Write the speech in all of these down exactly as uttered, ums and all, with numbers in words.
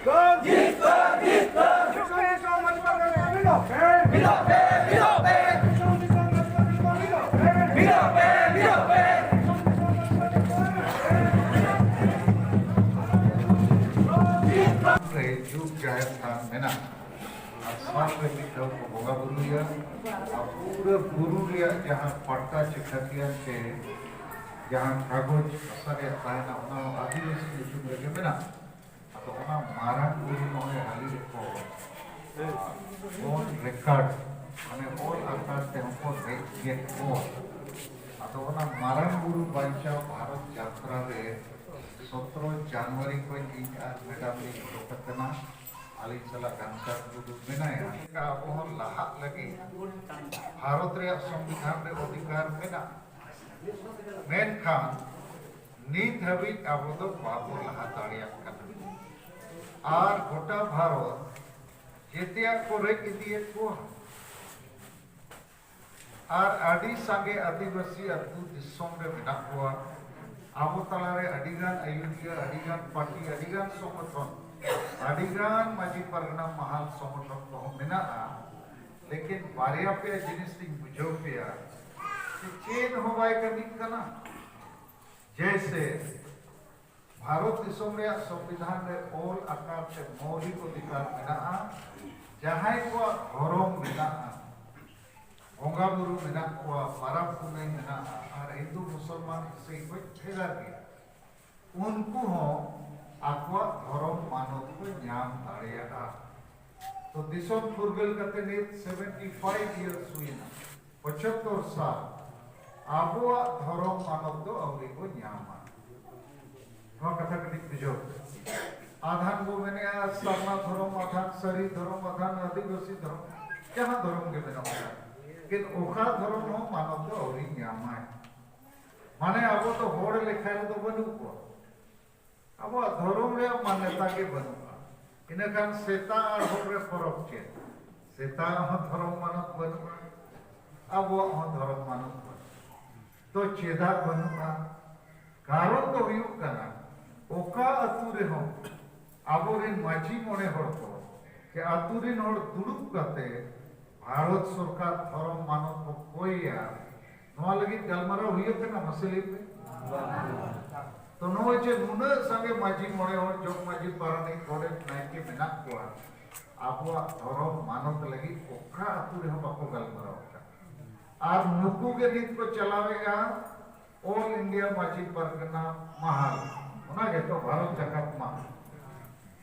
ᱡᱤᱛᱠᱟᱹᱨ, ᱡᱤᱛᱠᱟᱹᱨ, ᱡᱤᱛᱠᱟᱹᱨ᱾ ᱢᱤᱫᱚᱜ ᱯᱮ, ᱢᱤᱫᱚᱜ ᱯᱮ᱾ ᱢᱤᱫᱚᱜ ᱯᱮ, ᱢᱤᱫᱚᱜ ᱯᱮ᱾ ᱢᱤᱫᱚᱜ ᱯᱮ, ᱢᱤᱫᱚᱜ ᱯᱮ᱾ ᱨᱮ ᱡᱩᱜᱽ ᱡᱟᱦᱮᱨ ᱛᱷᱟᱱ ᱢᱮᱱᱟᱜᱼᱟ᱾ ᱟᱨ ᱥᱟᱞ ᱨᱮ ᱢᱤᱫ ᱫᱷᱟᱣ ᱠᱚ ᱵᱚᱸᱜᱟ ᱵᱩᱨᱩᱭᱟ᱾ ᱟᱨ ᱯᱩᱨᱟᱹ ᱵᱩᱨᱩ ᱨᱮᱭᱟᱜ ᱡᱟᱦᱟᱸ ᱯᱟᱴᱟ ᱪᱮ ᱠᱷᱟᱹᱛᱤᱭᱟᱱ ᱛᱮ ᱡᱟᱦᱟᱸ ᱠᱟᱜᱚᱡᱽ ᱦᱟᱥᱟ ᱨᱮᱭᱟᱜ ᱛᱟᱦᱮᱱᱟ, ᱚᱱᱟ ᱦᱚᱸ ᱟᱹᱫᱤᱵᱟᱹᱥᱤ ᱧᱩᱛᱩᱢ ᱨᱮᱜᱮ ᱢᱮᱱᱟᱜᱼᱟ᱾ ᱟᱫᱚ ᱚᱱᱟ ᱢᱟᱨᱟᱝ ᱵᱩᱨᱩ ᱱᱚᱜᱼᱚᱭ ᱦᱟᱹᱞᱤ ᱨᱮᱠᱚ ᱚᱱ ᱨᱮᱠᱚᱨᱰ, ᱢᱟᱱᱮ ᱚᱞ ᱟᱠᱟᱨ ᱛᱮᱦᱚᱸ ᱠᱚ ᱦᱮᱡ ᱜᱮᱫ ᱠᱚᱣᱟ᱾ ᱟᱫᱚ ᱚᱱᱟ ᱢᱟᱨᱟᱝ ᱵᱩᱨᱩ ᱵᱟᱧᱪᱟᱣ ᱵᱷᱟᱨᱚᱛ ᱡᱟᱛᱨᱟ ᱨᱮ ᱥᱚᱛᱨᱚ ᱡᱟᱱᱩᱣᱟᱨᱤ ᱠᱷᱚᱱ ᱤᱧ ᱟᱨ ᱢᱮᱰᱟᱢ ᱞᱤᱧ ᱩᱰᱩᱠ ᱟᱠᱟᱱᱟ᱾ ᱟᱹᱞᱤᱧ ᱥᱟᱞᱟᱜ ᱜᱟᱱᱠᱟᱨ ᱴᱩᱰᱩ ᱢᱮᱱᱟᱭᱟ᱾ ᱟᱵᱚ ᱦᱚᱸ ᱞᱟᱦᱟᱜ ᱞᱟᱹᱜᱤᱫ ᱵᱷᱟᱨᱚᱛ ᱨᱮᱭᱟᱜ ᱥᱚᱝᱵᱤᱫᱷᱟᱱ ᱨᱮ ᱚᱫᱷᱤᱠᱟᱨ ᱢᱮᱱᱟᱜᱼᱟ, ᱢᱮᱱᱠᱷᱟᱱ ᱱᱤᱛ ᱦᱟᱹᱵᱤᱡ ᱟᱵᱚ ᱫᱚ ᱵᱟᱵᱚ ᱞᱟᱦᱟ ᱫᱟᱲᱮᱭᱟᱜ ᱠᱟᱱᱟ᱾ ᱟᱨ ᱜᱚᱴᱟ ᱵᱷᱟᱨᱚᱛ ᱡᱮᱛᱮᱭᱟᱜ ᱠᱚ ᱨᱮᱡ ᱤᱫᱤᱭᱮᱫ ᱠᱚᱣᱟ᱾ ᱟᱨ ᱟᱹᱰᱤ ᱥᱟᱸᱜᱮ ᱟᱹᱫᱤᱵᱟᱹᱥᱤ ᱟᱹᱛᱩ ᱫᱤᱥᱚᱢ ᱨᱮ ᱢᱮᱱᱟᱜ ᱠᱚᱣᱟ᱾ ᱟᱵᱚ ᱛᱟᱞᱟᱨᱮ ᱟᱹᱰᱤᱜᱟᱱ ᱟᱹᱭᱩᱨᱤᱭᱟᱹ, ᱟᱹᱰᱤᱜᱟᱱ ᱯᱟᱨᱴᱤ, ᱟᱹᱰᱤᱜᱟᱱ ᱥᱚᱝᱜᱚᱴᱷᱚᱱ, ᱟᱹᱰᱤᱜᱟᱱ ᱢᱟᱹᱡᱷᱤ ᱯᱟᱨᱜᱟᱱᱟ ᱢᱟᱦᱟᱞ ᱥᱚᱝᱜᱚᱴᱷᱚᱱ ᱠᱚᱦᱚᱸ ᱢᱮᱱᱟᱜᱼᱟ᱾ ᱞᱮᱠᱤᱱ ᱵᱟᱨᱭᱟ ᱯᱮᱭᱟ ᱡᱤᱱᱤᱥ ᱞᱤᱧ ᱵᱩᱡᱷᱟᱹᱣ ᱯᱮᱭᱟ ᱡᱮ ᱪᱮᱫ ᱦᱚᱸ ᱵᱟᱭ ᱠᱟᱹᱢᱤᱜ ᱠᱟᱱᱟ᱾ ᱡᱮᱭᱥᱮ ᱵᱷᱟᱨᱚᱛ ᱫᱤᱥᱚᱢ ᱨᱮᱭᱟᱜ ᱥᱚᱝᱵᱤᱫᱷᱟᱱ ᱨᱮ ᱚᱞ ᱟᱠᱟᱨ ᱛᱮ ᱢᱳᱣᱞᱤᱠ ᱚᱫᱷᱤᱠᱟᱨ ᱢᱮᱱᱟᱜᱼᱟ᱾ ᱡᱟᱦᱟᱸᱭ ᱠᱚᱣᱟᱜ ᱫᱷᱚᱨᱚᱢ ᱢᱮᱱᱟᱜᱼᱟ, ᱵᱚᱸᱜᱟ ᱵᱩᱨᱩ ᱢᱮᱱᱟᱜ ᱠᱚᱣᱟ, ᱯᱟᱨᱟᱵᱽ ᱯᱩᱱᱟᱹᱭ ᱢᱮᱱᱟᱜᱼᱟ, ᱟᱨ ᱦᱤᱱᱫᱩ ᱢᱩᱥᱚᱞᱢᱟᱱ ᱤᱥᱟᱹᱭ ᱠᱷᱚᱱ ᱵᱷᱮᱜᱟᱨ ᱜᱮᱭᱟ, ᱩᱱᱠᱩ ᱦᱚᱸ ᱟᱠᱚᱣᱟᱜ ᱫᱷᱚᱨᱚᱢ ᱢᱟᱱᱚᱛ ᱠᱚ ᱧᱟᱢ ᱫᱟᱲᱮᱭᱟᱜᱼᱟ᱾ ᱛᱚ ᱫᱤᱥᱚᱢ ᱯᱷᱩᱨᱜᱟᱹᱞ ᱠᱟᱛᱮ ᱱᱤᱛ ᱥᱮᱵᱷᱮᱱᱴᱤ ᱯᱷᱟᱭᱤᱵᱷ ᱤᱭᱟᱨᱥ ᱦᱩᱭᱮᱱᱟ, ᱯᱚᱸᱪᱟᱛᱛᱳᱨ ᱥᱟᱞ, ᱟᱵᱚᱣᱟᱜ ᱫᱷᱚᱨᱚᱢ ᱢᱟᱱᱚᱛ ᱫᱚ ᱟᱹᱣᱨᱤ ᱵᱚ ᱧᱟᱢᱟ᱾ ᱱᱚᱣᱟ ᱠᱟᱛᱷᱟ ᱠᱟᱹᱴᱤᱡ ᱵᱩᱡᱷᱟᱹᱣ ᱯᱮ᱾ ᱟᱫᱷᱟᱱ ᱵᱚ ᱢᱮᱱᱮᱜᱼᱟ ᱥᱟᱨᱱᱟ ᱫᱷᱚᱨᱚᱢ, ᱟᱫᱷᱟᱱ ᱥᱟᱹᱨᱤ ᱫᱷᱚᱨᱚᱢ, ᱟᱫᱷᱟᱱ ᱟᱹᱫᱤᱵᱟᱹᱥᱤ ᱫᱷᱚᱨᱚᱢ, ᱡᱟᱦᱟᱸ ᱫᱷᱚᱨᱚᱢ ᱜᱮ ᱢᱮᱱᱟᱜ ᱵᱚᱱᱟ, ᱞᱮᱠᱤᱱ ᱚᱠᱟ ᱫᱷᱚᱨᱚᱢ ᱦᱚᱸ ᱢᱟᱱᱚᱛ ᱫᱚ ᱟᱹᱣᱨᱤ ᱧᱟᱢᱟᱭ᱾ ᱢᱟᱱᱮ ᱟᱵᱚ ᱫᱚ ᱦᱚᱲ ᱞᱮᱠᱷᱟ ᱨᱮᱫᱚ ᱵᱟᱹᱱᱩᱜ ᱠᱚᱣᱟ᱾ ᱟᱵᱚᱣᱟᱜ ᱫᱷᱚᱨᱚᱢ ᱨᱮᱭᱟᱜ ᱢᱟᱱᱭᱚᱛᱟ ᱜᱮ ᱵᱟᱹᱱᱩᱜᱼᱟ᱾ ᱤᱱᱟᱹᱠᱷᱟᱱ ᱥᱮᱛᱟ ᱟᱨ ᱦᱚᱲ ᱨᱮ ᱯᱷᱚᱨᱚᱠ ᱪᱮᱫ? ᱥᱮᱛᱟ ᱦᱚᱸ ᱫᱷᱚᱨᱚᱢ ᱢᱟᱱᱚᱛ ᱵᱟᱹᱱᱩᱜᱼᱟ, ᱟᱵᱚᱣᱟᱜ ᱦᱚᱸ ᱫᱷᱚᱨᱚᱢ ᱢᱟᱱᱚᱛ ᱵᱟᱹᱱᱩᱜᱼᱟ᱾ ᱛᱚ ᱪᱮᱫᱟᱜ ᱵᱟᱹᱱᱩᱜᱼᱟ? ᱠᱟᱨᱚᱱ ᱫᱚ ᱦᱩᱭᱩᱜ ᱠᱟᱱᱟ, ᱚᱠᱟ ᱟᱹᱛᱩ ᱨᱮᱦᱚᱸ ᱟᱵᱚᱨᱮᱱ ᱢᱟᱹᱡᱷᱤ ᱢᱚᱬᱮ ᱦᱚᱲ ᱠᱚ ᱥᱮ ᱟᱹᱛᱩ ᱨᱮᱱ ᱦᱚᱲ ᱫᱩᱲᱩᱵ ᱠᱟᱛᱮ ᱵᱷᱟᱨᱚᱛ ᱥᱚᱨᱠᱟᱨ ᱫᱷᱚᱨᱚᱢ ᱢᱟᱱᱚᱛ ᱠᱚ ᱠᱚᱭᱮᱭᱟ, ᱱᱚᱣᱟ ᱞᱟᱹᱜᱤᱫ ᱜᱟᱞᱢᱟᱨᱟᱣ ᱦᱩᱭ ᱟᱠᱟᱱᱟ? ᱢᱟᱥᱮ ᱞᱟᱹᱭ ᱯᱮ᱾ ᱛᱚ ᱱᱚᱜᱼᱚᱭ ᱡᱮ ᱱᱩᱱᱟᱹᱜ ᱥᱟᱸᱜᱮ ᱢᱟᱹᱡᱷᱤ ᱢᱚᱬᱮ ᱦᱚᱲ, ᱡᱚᱜᱽ ᱢᱟᱹᱡᱷᱤ, ᱯᱟᱨᱟᱱᱤᱠ, ᱜᱚᱰᱮᱛ, ᱱᱟᱭᱠᱮ ᱢᱮᱱᱟᱜ ᱠᱚᱣᱟ, ᱟᱵᱚᱣᱟᱜ ᱫᱷᱚᱨᱚᱢ ᱢᱟᱱᱚᱛ ᱞᱟᱹᱜᱤᱫ ᱚᱠᱟ ᱟᱹᱛᱩ ᱨᱮᱦᱚᱸ ᱵᱟᱠᱚ ᱜᱟᱞᱢᱟᱨᱟᱣ ᱟᱠᱟᱫ᱾ ᱟᱨ ᱱᱩᱠᱩ ᱜᱮ ᱱᱤᱛ ᱠᱚ ᱪᱟᱞᱟᱣᱮᱫᱼᱟ ᱚᱞ ᱤᱱᱰᱤᱭᱟ ᱢᱟᱹᱡᱷᱤ ᱯᱟᱨᱜᱟᱱᱟ ᱢᱟᱦᱟᱞ, ᱚᱱᱟ ᱜᱮᱛᱚ ᱵᱷᱟᱨᱚᱛ ᱡᱟᱠᱟᱛ ᱢᱟᱦᱟᱞ᱾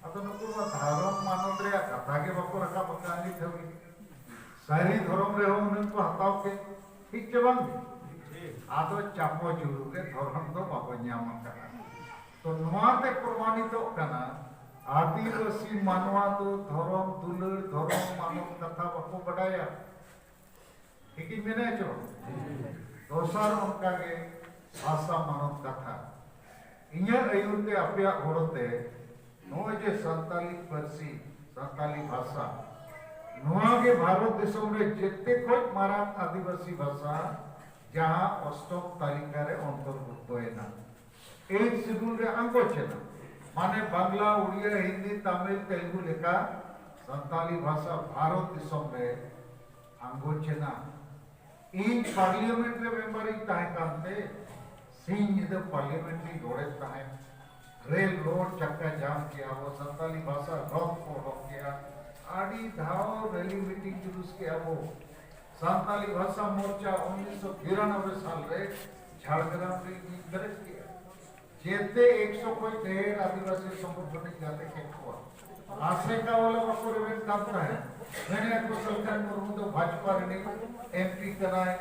ᱟᱫᱚ ᱱᱩᱠᱩ ᱢᱟ ᱫᱷᱚᱨᱚᱢ ᱢᱟᱱᱚᱛ ᱨᱮᱭᱟᱜ ᱠᱟᱛᱷᱟ ᱜᱮ ᱵᱟᱠᱚ ᱨᱟᱠᱟᱵ ᱟᱠᱟᱫ ᱱᱤᱛ ᱦᱟᱹᱵᱤᱡ᱾ ᱥᱟᱹᱨᱤ ᱫᱷᱚᱨᱚᱢ ᱨᱮᱦᱚᱸ ᱩᱱᱟᱹᱜ ᱠᱚ ᱦᱟᱛᱟᱣ ᱠᱮᱫ, ᱴᱷᱤᱠ ᱪᱮ ᱵᱟᱝ? ᱟᱫᱚ ᱪᱟᱯᱚ ᱡᱩᱲᱩ ᱜᱮ ᱫᱷᱚᱨᱚᱢ ᱫᱚ ᱵᱟᱵᱚ ᱧᱟᱢ ᱟᱠᱟᱫᱟ᱾ ᱛᱚ ᱱᱚᱣᱟ ᱛᱮ ᱯᱨᱚᱢᱟᱱᱤᱛᱚᱜ ᱠᱟᱱᱟ, ᱟᱹᱫᱤᱵᱟᱹᱥᱤ ᱢᱟᱱᱣᱟ ᱫᱚ ᱫᱷᱚᱨᱚᱢ ᱫᱩᱞᱟᱹᱲ, ᱫᱷᱚᱨᱚᱢ ᱢᱟᱱᱚᱛ ᱠᱟᱛᱷᱟ ᱵᱟᱠᱚ ᱵᱟᱰᱟᱭᱟ᱾ ᱴᱷᱤᱠᱤᱧ ᱢᱮᱱᱮᱫᱼᱟ ᱪᱚ? ᱫᱚᱥᱟᱨ ᱚᱱᱠᱟ ᱜᱮ ᱵᱷᱟᱥᱟ ᱢᱟᱱᱚᱛ ᱠᱟᱛᱷᱟ᱾ ᱤᱧᱟᱹᱜ ᱟᱹᱭᱩᱨ ᱛᱮ, ᱟᱯᱮᱭᱟᱜ ᱜᱚᱲᱚ ᱛᱮ ᱱᱚᱜᱼᱚᱭ ᱡᱮ ᱥᱟᱱᱛᱟᱞᱤ ᱯᱟᱹᱨᱥᱤ, ᱥᱟᱱᱛᱟᱞᱤ ᱵᱷᱟᱥᱟ, ᱱᱚᱣᱟ ᱜᱮ ᱵᱷᱟᱨᱚᱛ ᱫᱤᱥᱚᱢ ᱨᱮ ᱡᱮᱛᱮ ᱠᱷᱚᱱ ᱢᱟᱨᱟᱝ ᱟᱹᱫᱤᱵᱟᱹᱥᱤ ᱵᱷᱟᱥᱟ, ᱡᱟᱦᱟᱸ ᱚᱥᱴᱚᱢ ᱛᱟᱹᱞᱤᱠᱟ ᱨᱮ ᱚᱱᱛᱚᱨᱵᱷᱩᱠᱛᱚᱭᱮᱱᱟ᱾ ᱮᱭᱤᱴ ᱥᱤᱰᱩᱞ ᱨᱮ ᱟᱬᱜᱚ ᱪᱮᱫᱟ᱾ ᱢᱟᱱᱮ ᱵᱟᱝᱞᱟ, ᱩᱲᱤᱭᱟ, ᱦᱤᱱᱫᱤ, ᱛᱟᱢᱤᱞ, ᱛᱮᱞᱮᱜᱩ ᱞᱮᱠᱟ ᱥᱟᱱᱛᱟᱞᱤ ᱵᱷᱟᱥᱟ ᱵᱷᱟᱨᱚᱛ ᱫᱤᱥᱚᱢ ᱨᱮ ᱟᱬᱜᱚ ᱪᱮᱫᱟ᱾ ᱤᱧ ᱯᱟᱨᱞᱤᱭᱟᱢᱮᱱᱴ ᱨᱮ ᱢᱮᱢᱵᱟᱨ ᱤᱧ ᱛᱟᱦᱮᱸ ᱠᱟᱱᱛᱮ ᱥᱤᱧ ᱧᱤᱫᱟᱹ ᱯᱟᱨᱞᱤᱭᱟᱢᱮᱱᱴ ᱨᱤᱧ ᱨᱚᱲᱮᱫ ᱛᱟᱦᱮᱸᱫ᱾ ᱨᱮᱞ ᱨᱳᱰ ᱪᱟᱠᱟ ᱡᱟᱢ ᱠᱮᱜᱼᱟ ᱵᱚ, ᱥᱟᱱᱛᱟᱞᱤ ᱵᱷᱟᱥᱟ ᱨᱚᱛᱷ ᱠᱚ ᱚᱰᱚᱠ ᱠᱮᱜᱼᱟ, ᱟᱹᱰᱤ ᱫᱷᱟᱣ ᱨᱮᱞᱤ ᱢᱤᱴᱤᱝ ᱡᱩᱞᱩᱥ ᱠᱮᱜᱼᱟ ᱵᱚ᱾ ᱥᱟᱱᱛᱟᱞᱤ ᱵᱷᱟᱥᱟ ᱢᱳᱨᱪᱟ ᱩᱱᱤᱥᱥᱚ ᱵᱤᱨᱟᱱᱚᱵᱵᱳᱭ ᱥᱟᱞ ᱨᱮ ᱡᱷᱟᱲᱜᱨᱟᱢ ᱨᱮ ᱤᱧ ᱵᱮᱨᱮᱫ ᱠᱮᱜᱼᱟ᱾ ᱡᱮᱛᱮ ᱮᱠᱥᱚ ᱠᱷᱚᱱ ᱰᱷᱮᱨ ᱟᱹᱫᱤᱵᱟᱹᱥᱤ ᱥᱚᱝᱜᱚᱴᱷᱚᱱᱤᱧ ᱜᱟᱛᱮ ᱠᱮᱫ ᱠᱚᱣᱟ᱾ ᱟᱥᱮᱠᱟ ᱵᱟᱞᱟ ᱵᱟᱠᱚ ᱨᱮᱵᱮᱱ ᱠᱟᱱ ᱛᱟᱦᱮᱸᱫ, ᱢᱮᱱᱮᱫ ᱠᱚ ᱥᱟᱞᱠᱷᱟᱱ ᱢᱩᱨᱢᱩ ᱫᱚ ᱵᱷᱟᱡᱽᱯᱟ ᱨᱤᱱᱤᱡ ᱮᱢᱯᱤ ᱠᱟᱱᱟᱭ,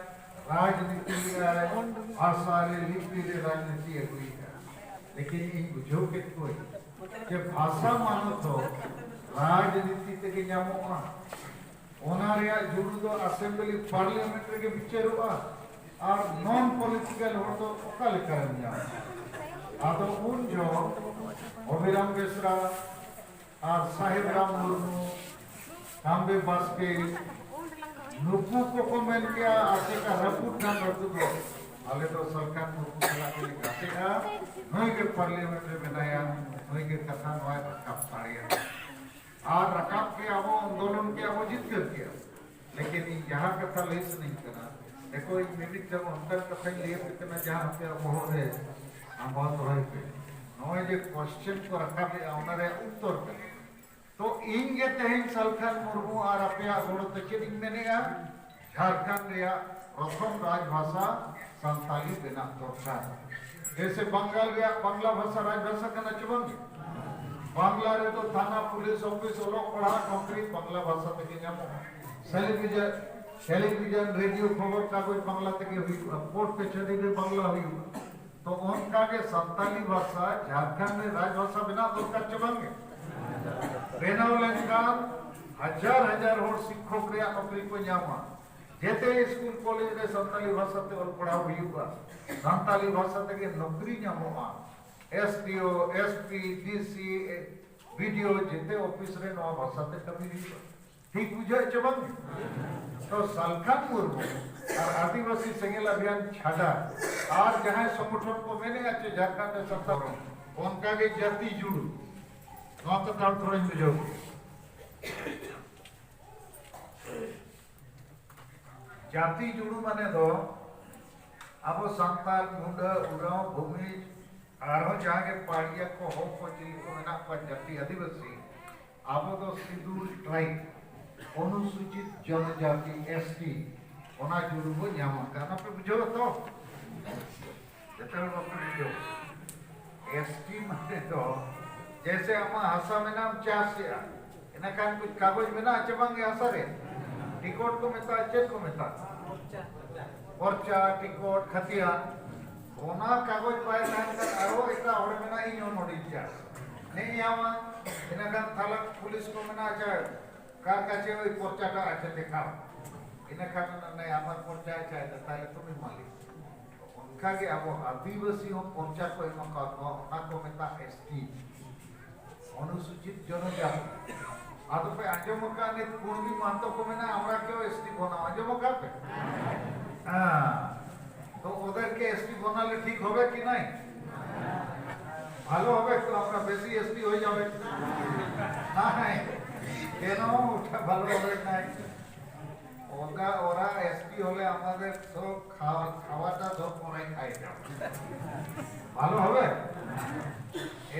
ᱨᱟᱡᱽᱱᱤᱛᱤ ᱨᱮ, ᱵᱷᱟᱥᱟ ᱨᱮ, ᱞᱤᱯᱤ ᱨᱮ ᱨᱟᱡᱽᱱᱤᱛᱤ ᱟᱹᱜᱩᱭᱮᱫᱟ᱾ ᱞᱮᱠᱤᱱ ᱤᱧ ᱵᱩᱡᱷᱟᱹᱣ ᱠᱮᱫ ᱠᱚᱣᱟᱹᱧ ᱡᱮ ᱵᱷᱟᱥᱟ ᱢᱟᱱᱚᱛ ᱫᱚ ᱨᱟᱡᱽᱱᱤᱛᱤ ᱛᱮᱜᱮ ᱧᱟᱢᱚᱜᱼᱟ᱾ ᱚᱱᱟ ᱨᱮᱭᱟᱜ ᱡᱩᱲᱩ ᱫᱚ ᱟᱥᱮᱢᱵᱞᱤ, ᱯᱟᱨᱞᱤᱭᱟᱢᱮᱱᱴ ᱨᱮᱜᱮ ᱵᱤᱪᱟᱹᱨᱚᱜᱼᱟ᱾ ᱟᱨ ᱱᱚᱱ ᱯᱚᱞᱤᱴᱤᱠᱟᱞ ᱦᱚᱲ ᱫᱚ ᱚᱠᱟ ᱞᱮᱠᱟᱨᱮᱢ ᱧᱟᱢᱟ? ᱟᱫᱚ ᱩᱱ ᱡᱚᱦᱚᱜ ᱚᱵᱷᱤᱨᱟᱢ ᱵᱮᱥᱨᱟ ᱟᱨ ᱥᱟᱦᱮᱵ ᱨᱟᱢ ᱢᱩᱨᱢᱩ, ᱠᱟᱢᱵᱮ ᱵᱟᱥᱠᱮ, ᱱᱩᱠᱩ ᱠᱚᱠᱚ ᱢᱮᱱ ᱠᱮᱜᱼᱟ, ᱟᱥᱮᱠᱟ ᱨᱟᱹᱯᱩᱫ ᱠᱷᱟᱱ ᱨᱟᱹᱯᱩᱫᱚᱜ᱾ ᱟᱞᱮ ᱫᱚ ᱥᱟᱞᱠᱷᱟᱱ ᱢᱩᱨᱢᱩ ᱥᱟᱞᱟᱜ ᱜᱮᱞᱮ ᱜᱟᱛᱮᱜᱼᱟ᱾ ᱱᱩᱭ ᱜᱮ ᱯᱟᱨᱞᱤᱭᱟᱢᱮᱱᱴ ᱨᱮ ᱢᱮᱱᱟᱭᱟ, ᱱᱩᱭ ᱜᱮ ᱠᱟᱛᱷᱟ ᱱᱚᱣᱟᱭ ᱨᱟᱠᱟᱵ ᱫᱟᱲᱮᱭᱟᱜᱼᱟ᱾ ᱟᱨ ᱨᱟᱠᱟᱵ ᱠᱮᱜᱼᱟ ᱵᱚ, ᱟᱱᱫᱳᱞᱚᱱ ᱠᱮᱜᱼᱟ ᱵᱚ, ᱡᱤᱛᱠᱟᱹᱨ ᱠᱮᱜᱼᱟ᱾ ᱞᱮᱠᱤᱱ ᱤᱧ ᱡᱟᱦᱟᱸ ᱠᱟᱛᱷᱟ ᱞᱟᱹᱭ ᱥᱟᱱᱟᱧ ᱠᱟᱱᱟ, ᱫᱮᱠᱷᱚ, ᱤᱧ ᱢᱤᱢᱤᱫᱴᱟᱝ ᱚᱱᱠᱟᱱ ᱠᱟᱛᱷᱟᱧ ᱞᱟᱹᱭ ᱟᱯᱮ ᱠᱟᱱᱟ, ᱡᱟᱦᱟᱸ ᱟᱯᱮᱭᱟᱜ ᱵᱚᱦᱚᱜ ᱨᱮ ᱥᱟᱢᱵᱟᱣ ᱫᱚᱦᱚᱭ ᱯᱮ᱾ ᱱᱚᱜᱼᱚᱭ ᱡᱮ ᱠᱚᱥᱪᱮᱱ ᱠᱚ ᱨᱟᱠᱟᱵᱮᱜᱼᱟ, ᱚᱱᱟ ᱨᱮᱭᱟᱜ ᱩᱛᱛᱚᱨ ᱠᱟᱱᱟ᱾ ᱛᱚ ᱤᱧ ᱜᱮ ᱛᱮᱦᱮᱧ ᱥᱟᱞᱠᱷᱟᱱ ᱢᱩᱨᱢᱩ ᱟᱨ ᱟᱯᱮᱭᱟᱜ ᱜᱚᱲᱚ ᱛᱮ ᱪᱮᱫ ᱤᱧ ᱢᱮᱱᱮᱜᱼᱟ? ᱡᱷᱟᱲᱠᱷᱚᱸᱰ ᱨᱮᱭᱟᱜ ᱯᱨᱚᱛᱷᱚᱢ ᱨᱟᱡᱽ ᱵᱷᱟᱥᱟ ᱥᱟᱱᱛᱟᱞᱤ ᱵᱮᱱᱟᱜ ᱫᱚᱨᱠᱟᱨ᱾ ᱡᱮᱭᱥᱮ ᱵᱟᱝᱜᱟᱞ ᱨᱮᱭᱟᱜ ᱵᱟᱝᱞᱟ ᱵᱷᱟᱥᱟ ᱨᱟᱡᱽ ᱵᱷᱟᱥᱟ ᱠᱟᱱᱟ ᱪᱮ ᱵᱟᱝ? ᱵᱟᱝᱞᱟ ᱨᱮᱫᱚ ᱛᱷᱟᱱᱟ, ᱯᱩᱞᱤᱥ ᱚᱯᱷᱤᱥ, ᱚᱞᱚᱜ ᱯᱟᱲᱦᱟᱜ ᱱᱚᱠᱨᱤ ᱵᱟᱝᱞᱟ ᱵᱷᱟᱥᱟ ᱛᱮᱜᱮ ᱧᱟᱢᱚᱜᱼᱟ᱾ ᱴᱮᱞᱤᱵᱷᱤᱡᱚᱱ, ᱴᱮᱞᱤᱵᱷᱤᱡᱚᱱ, ᱨᱮᱰᱤᱭᱳ, ᱠᱷᱚᱵᱚᱨ ᱠᱟᱜᱚᱡᱽ ᱵᱟᱝᱞᱟ ᱛᱮᱜᱮ ᱦᱩᱭᱩᱜᱼᱟ, ᱠᱳᱨᱴ ᱠᱟᱪᱷᱟᱹᱨᱤ ᱨᱮ ᱵᱟᱝᱞᱟ ᱦᱩᱭᱩᱜᱼᱟ᱾ ᱛᱚ ᱚᱱᱠᱟ ᱜᱮ ᱥᱟᱱᱛᱟᱞᱤ ᱵᱷᱟᱥᱟ ᱡᱷᱟᱲᱠᱷᱚᱸᱰ ᱨᱮ ᱨᱟᱡᱽ ᱵᱷᱟᱥᱟ ᱵᱮᱱᱟᱣ ᱫᱚᱨᱠᱟᱨ ᱪᱮ ᱵᱟᱝ ᱜᱮ? ᱵᱮᱱᱟᱣ ᱞᱮᱱᱠᱷᱟᱱ ᱦᱟᱡᱟᱨ ᱦᱟᱡᱟᱨ ᱦᱚᱲ ᱥᱤᱠᱠᱷᱚᱠ ᱨᱮᱭᱟᱜ ᱱᱚᱠᱨᱤ ᱠᱚ ᱧᱟᱢᱟ᱾ ᱡᱮᱛᱮ ᱥᱠᱩᱞ ᱠᱚᱞᱮᱡᱽ ᱨᱮ ᱥᱟᱱᱛᱟᱞᱤ ᱵᱷᱟᱥᱟ ᱛᱮ ᱚᱞ ᱯᱟᱲᱦᱟᱣ ᱦᱩᱭᱩᱜᱼᱟ, ᱥᱟᱱᱛᱟᱞᱤ ᱵᱷᱟᱥᱟ ᱛᱮᱜᱮ ᱱᱚᱠᱨᱤ ᱧᱟᱢᱚᱜᱼᱟ᱾ ᱮᱥ ᱰᱤ ᱳ, ᱮᱥ ᱯᱤ, ᱰᱤ ᱥᱤ, ᱵᱤ ᱰᱤ ᱳ, ᱡᱮᱛᱮ ᱚᱯᱷᱤᱥ ᱨᱮ ᱱᱚᱣᱟ ᱵᱷᱟᱥᱟ ᱛᱮ ᱠᱟᱹᱢᱤ ᱦᱩᱭᱩᱜᱼᱟ᱾ ᱴᱷᱤᱠ ᱵᱩᱡᱷᱟᱹᱜ ᱪᱮ ᱵᱟᱝ? ᱛᱚ ᱥᱟᱞᱠᱷᱟᱱ ᱢᱩᱨᱢᱩ ᱟᱨ ᱟᱹᱫᱤᱵᱟᱹᱥᱤ ᱥᱮᱸᱜᱮᱞ ᱚᱵᱷᱤᱭᱟᱱ ᱪᱷᱟᱰᱟ ᱟᱨ ᱡᱟᱦᱟᱸᱭ ᱥᱚᱝᱜᱚᱴᱷᱚᱱ ᱠᱚ ᱢᱮᱱᱮᱜᱼᱟ ᱪᱮ ᱡᱷᱟᱲᱠᱷᱚᱸᱰ ᱨᱮ ᱥᱟᱱᱛᱟᱲ, ᱚᱱᱠᱟ ᱜᱮ ᱡᱟᱹᱛᱤ ᱡᱩᱲᱩ, ᱱᱚᱣᱟ ᱠᱟᱛᱷᱟ ᱛᱷᱚᱲᱟᱧ ᱵᱩᱡᱷᱟᱹᱣ ᱠᱮᱫᱟ᱾ ᱡᱟᱹᱛᱤ ᱡᱩᱲᱩ ᱢᱟᱱᱮ ᱫᱚ ᱟᱵᱚ ᱥᱟᱱᱛᱟᱲ, ᱢᱩᱱᱰᱟᱹ, ᱩᱨᱟᱣ, ᱵᱷᱩᱢᱤᱡᱽ, ᱟᱨᱦᱚᱸ ᱡᱟᱦᱟᱸ ᱜᱮ ᱯᱟᱲᱤᱭᱟ ᱠᱚ, ᱦᱚᱲ ᱠᱚ, ᱪᱤᱞᱤ ᱠᱚ ᱢᱮᱱᱟᱜ ᱠᱚᱣᱟ, ᱡᱟᱹᱛᱤ ᱟᱹᱫᱤᱵᱟᱹᱥᱤ, ᱟᱵᱚ ᱫᱚ ᱥᱤᱰᱩᱞ ᱴᱨᱟᱭᱤᱵᱽ, ᱚᱱᱩᱥᱩᱪᱤᱛ ᱡᱚᱱᱚᱡᱟᱛᱤ, ᱮᱥ ᱴᱤ, ᱚᱱᱟ ᱡᱩᱲᱩ ᱵᱚ ᱧᱟᱢ ᱟᱠᱟᱫ᱾ ᱚᱱᱟ ᱯᱮ ᱵᱩᱡᱷᱟᱹᱣ ᱛᱚ? ᱡᱚᱛᱚ ᱦᱚᱲ ᱵᱟᱯᱮ ᱵᱩᱡᱷᱟᱹᱣ? ᱮᱥ ᱴᱤ ᱢᱟᱱᱮ ᱫᱚ, ᱡᱮᱭᱥᱮ ᱟᱢᱟᱜ ᱦᱟᱥᱟ ᱢᱮᱱᱟᱜᱼᱟ, ᱪᱟᱥ ᱮᱜᱼᱟ, ᱤᱱᱟᱹᱠᱷᱟᱱ ᱠᱩᱪ ᱠᱟᱜᱚᱡᱽ ᱢᱮᱱᱟᱜᱼᱟ ᱪᱮ ᱵᱟᱝ ᱜᱮ ᱦᱟᱥᱟ ᱨᱮ? ᱴᱤᱠᱚᱴ ᱠᱚ ᱢᱮᱛᱟᱜᱼᱟ, ᱪᱮᱫ ᱠᱚ ᱢᱮᱛᱟᱜᱼᱟ? ᱯᱚᱨᱪᱟ, ᱴᱤᱠᱚᱴ, ᱠᱷᱟᱛᱤᱭᱟ᱾ ᱚᱱᱟ ᱠᱟᱜᱚᱡᱽ ᱵᱟᱭ ᱛᱟᱦᱮᱱ ᱠᱷᱟᱱ ᱟᱨᱦᱚᱸ ᱮᱴᱟᱜ ᱦᱚᱲᱮ ᱢᱮᱱᱟ, "ᱤᱧ ᱦᱚᱸ ᱱᱚᱰᱮᱧ ᱪᱟᱥ", ᱱᱮ ᱧᱟᱢᱟ᱾ ᱤᱱᱟᱹᱠᱷᱟᱱ ᱛᱷᱟᱞᱟ ᱯᱩᱞᱤᱥ ᱠᱚ ᱢᱮᱱᱟ, "ᱟᱪᱪᱷᱟ, ᱠᱟᱨ ᱠᱟᱪᱷᱮ ᱳᱭ ᱯᱚᱨᱪᱟᱴᱟ ᱟᱪᱪᱷᱟ ᱫᱮᱠᱷᱟᱣ", ᱤᱱᱟᱹᱠᱷᱟᱱ ᱚᱱᱟ ᱱᱮ ᱟᱢᱟᱨ ᱯᱚᱨᱪᱟ ᱟᱪᱪᱷᱟ, ᱛᱟᱦᱞᱮ ᱛᱩᱢᱤ ᱢᱟᱹᱞᱤᱠ᱾ ᱚᱱᱠᱟᱜᱮ ᱟᱵᱚ ᱟᱹᱫᱤᱵᱟᱹᱥᱤ ᱦᱚᱸ ᱯᱚᱨᱪᱟ ᱠᱚ ᱮᱢᱟ ᱠᱟᱣᱟ, ᱱᱚᱣᱟ, ᱚᱱᱟ ᱠᱚ ᱢᱮᱛᱟᱜᱼᱟ ᱮᱥ ᱴᱤ, ᱚᱱᱩᱥᱩᱪᱤᱛ ᱡᱚᱱᱚᱡᱟᱛᱤ᱾ ᱟᱫᱚ ᱯᱮ ᱟᱸᱡᱚᱢ ᱟᱠᱟᱫ ᱱᱤᱛ ᱠᱩᱬᱵᱤ ᱢᱟᱦᱟᱛᱚ ᱠᱚ ᱢᱮᱱᱟ, "ᱟᱢᱨᱟ ᱠᱮᱣ ᱮᱥ ᱴᱤ ᱵᱚᱱᱟ", ᱟᱸᱡᱚᱢ ᱟᱠᱟᱫ ᱯᱮ? ᱦᱮᱸ᱾ ওদেরকে এসপি বানালে ঠিক হবে কি নাই? ভালো হবে তো, আমরা বেশি এসপি হয়ে যাবে। নাই, কেন? ওটা ভালো হবে নাই। ওরা ওরা এসপি হলে আমাদের তো খাওয়া খাওয়াটা তো পরে খাই যাবে। ভালো হবে?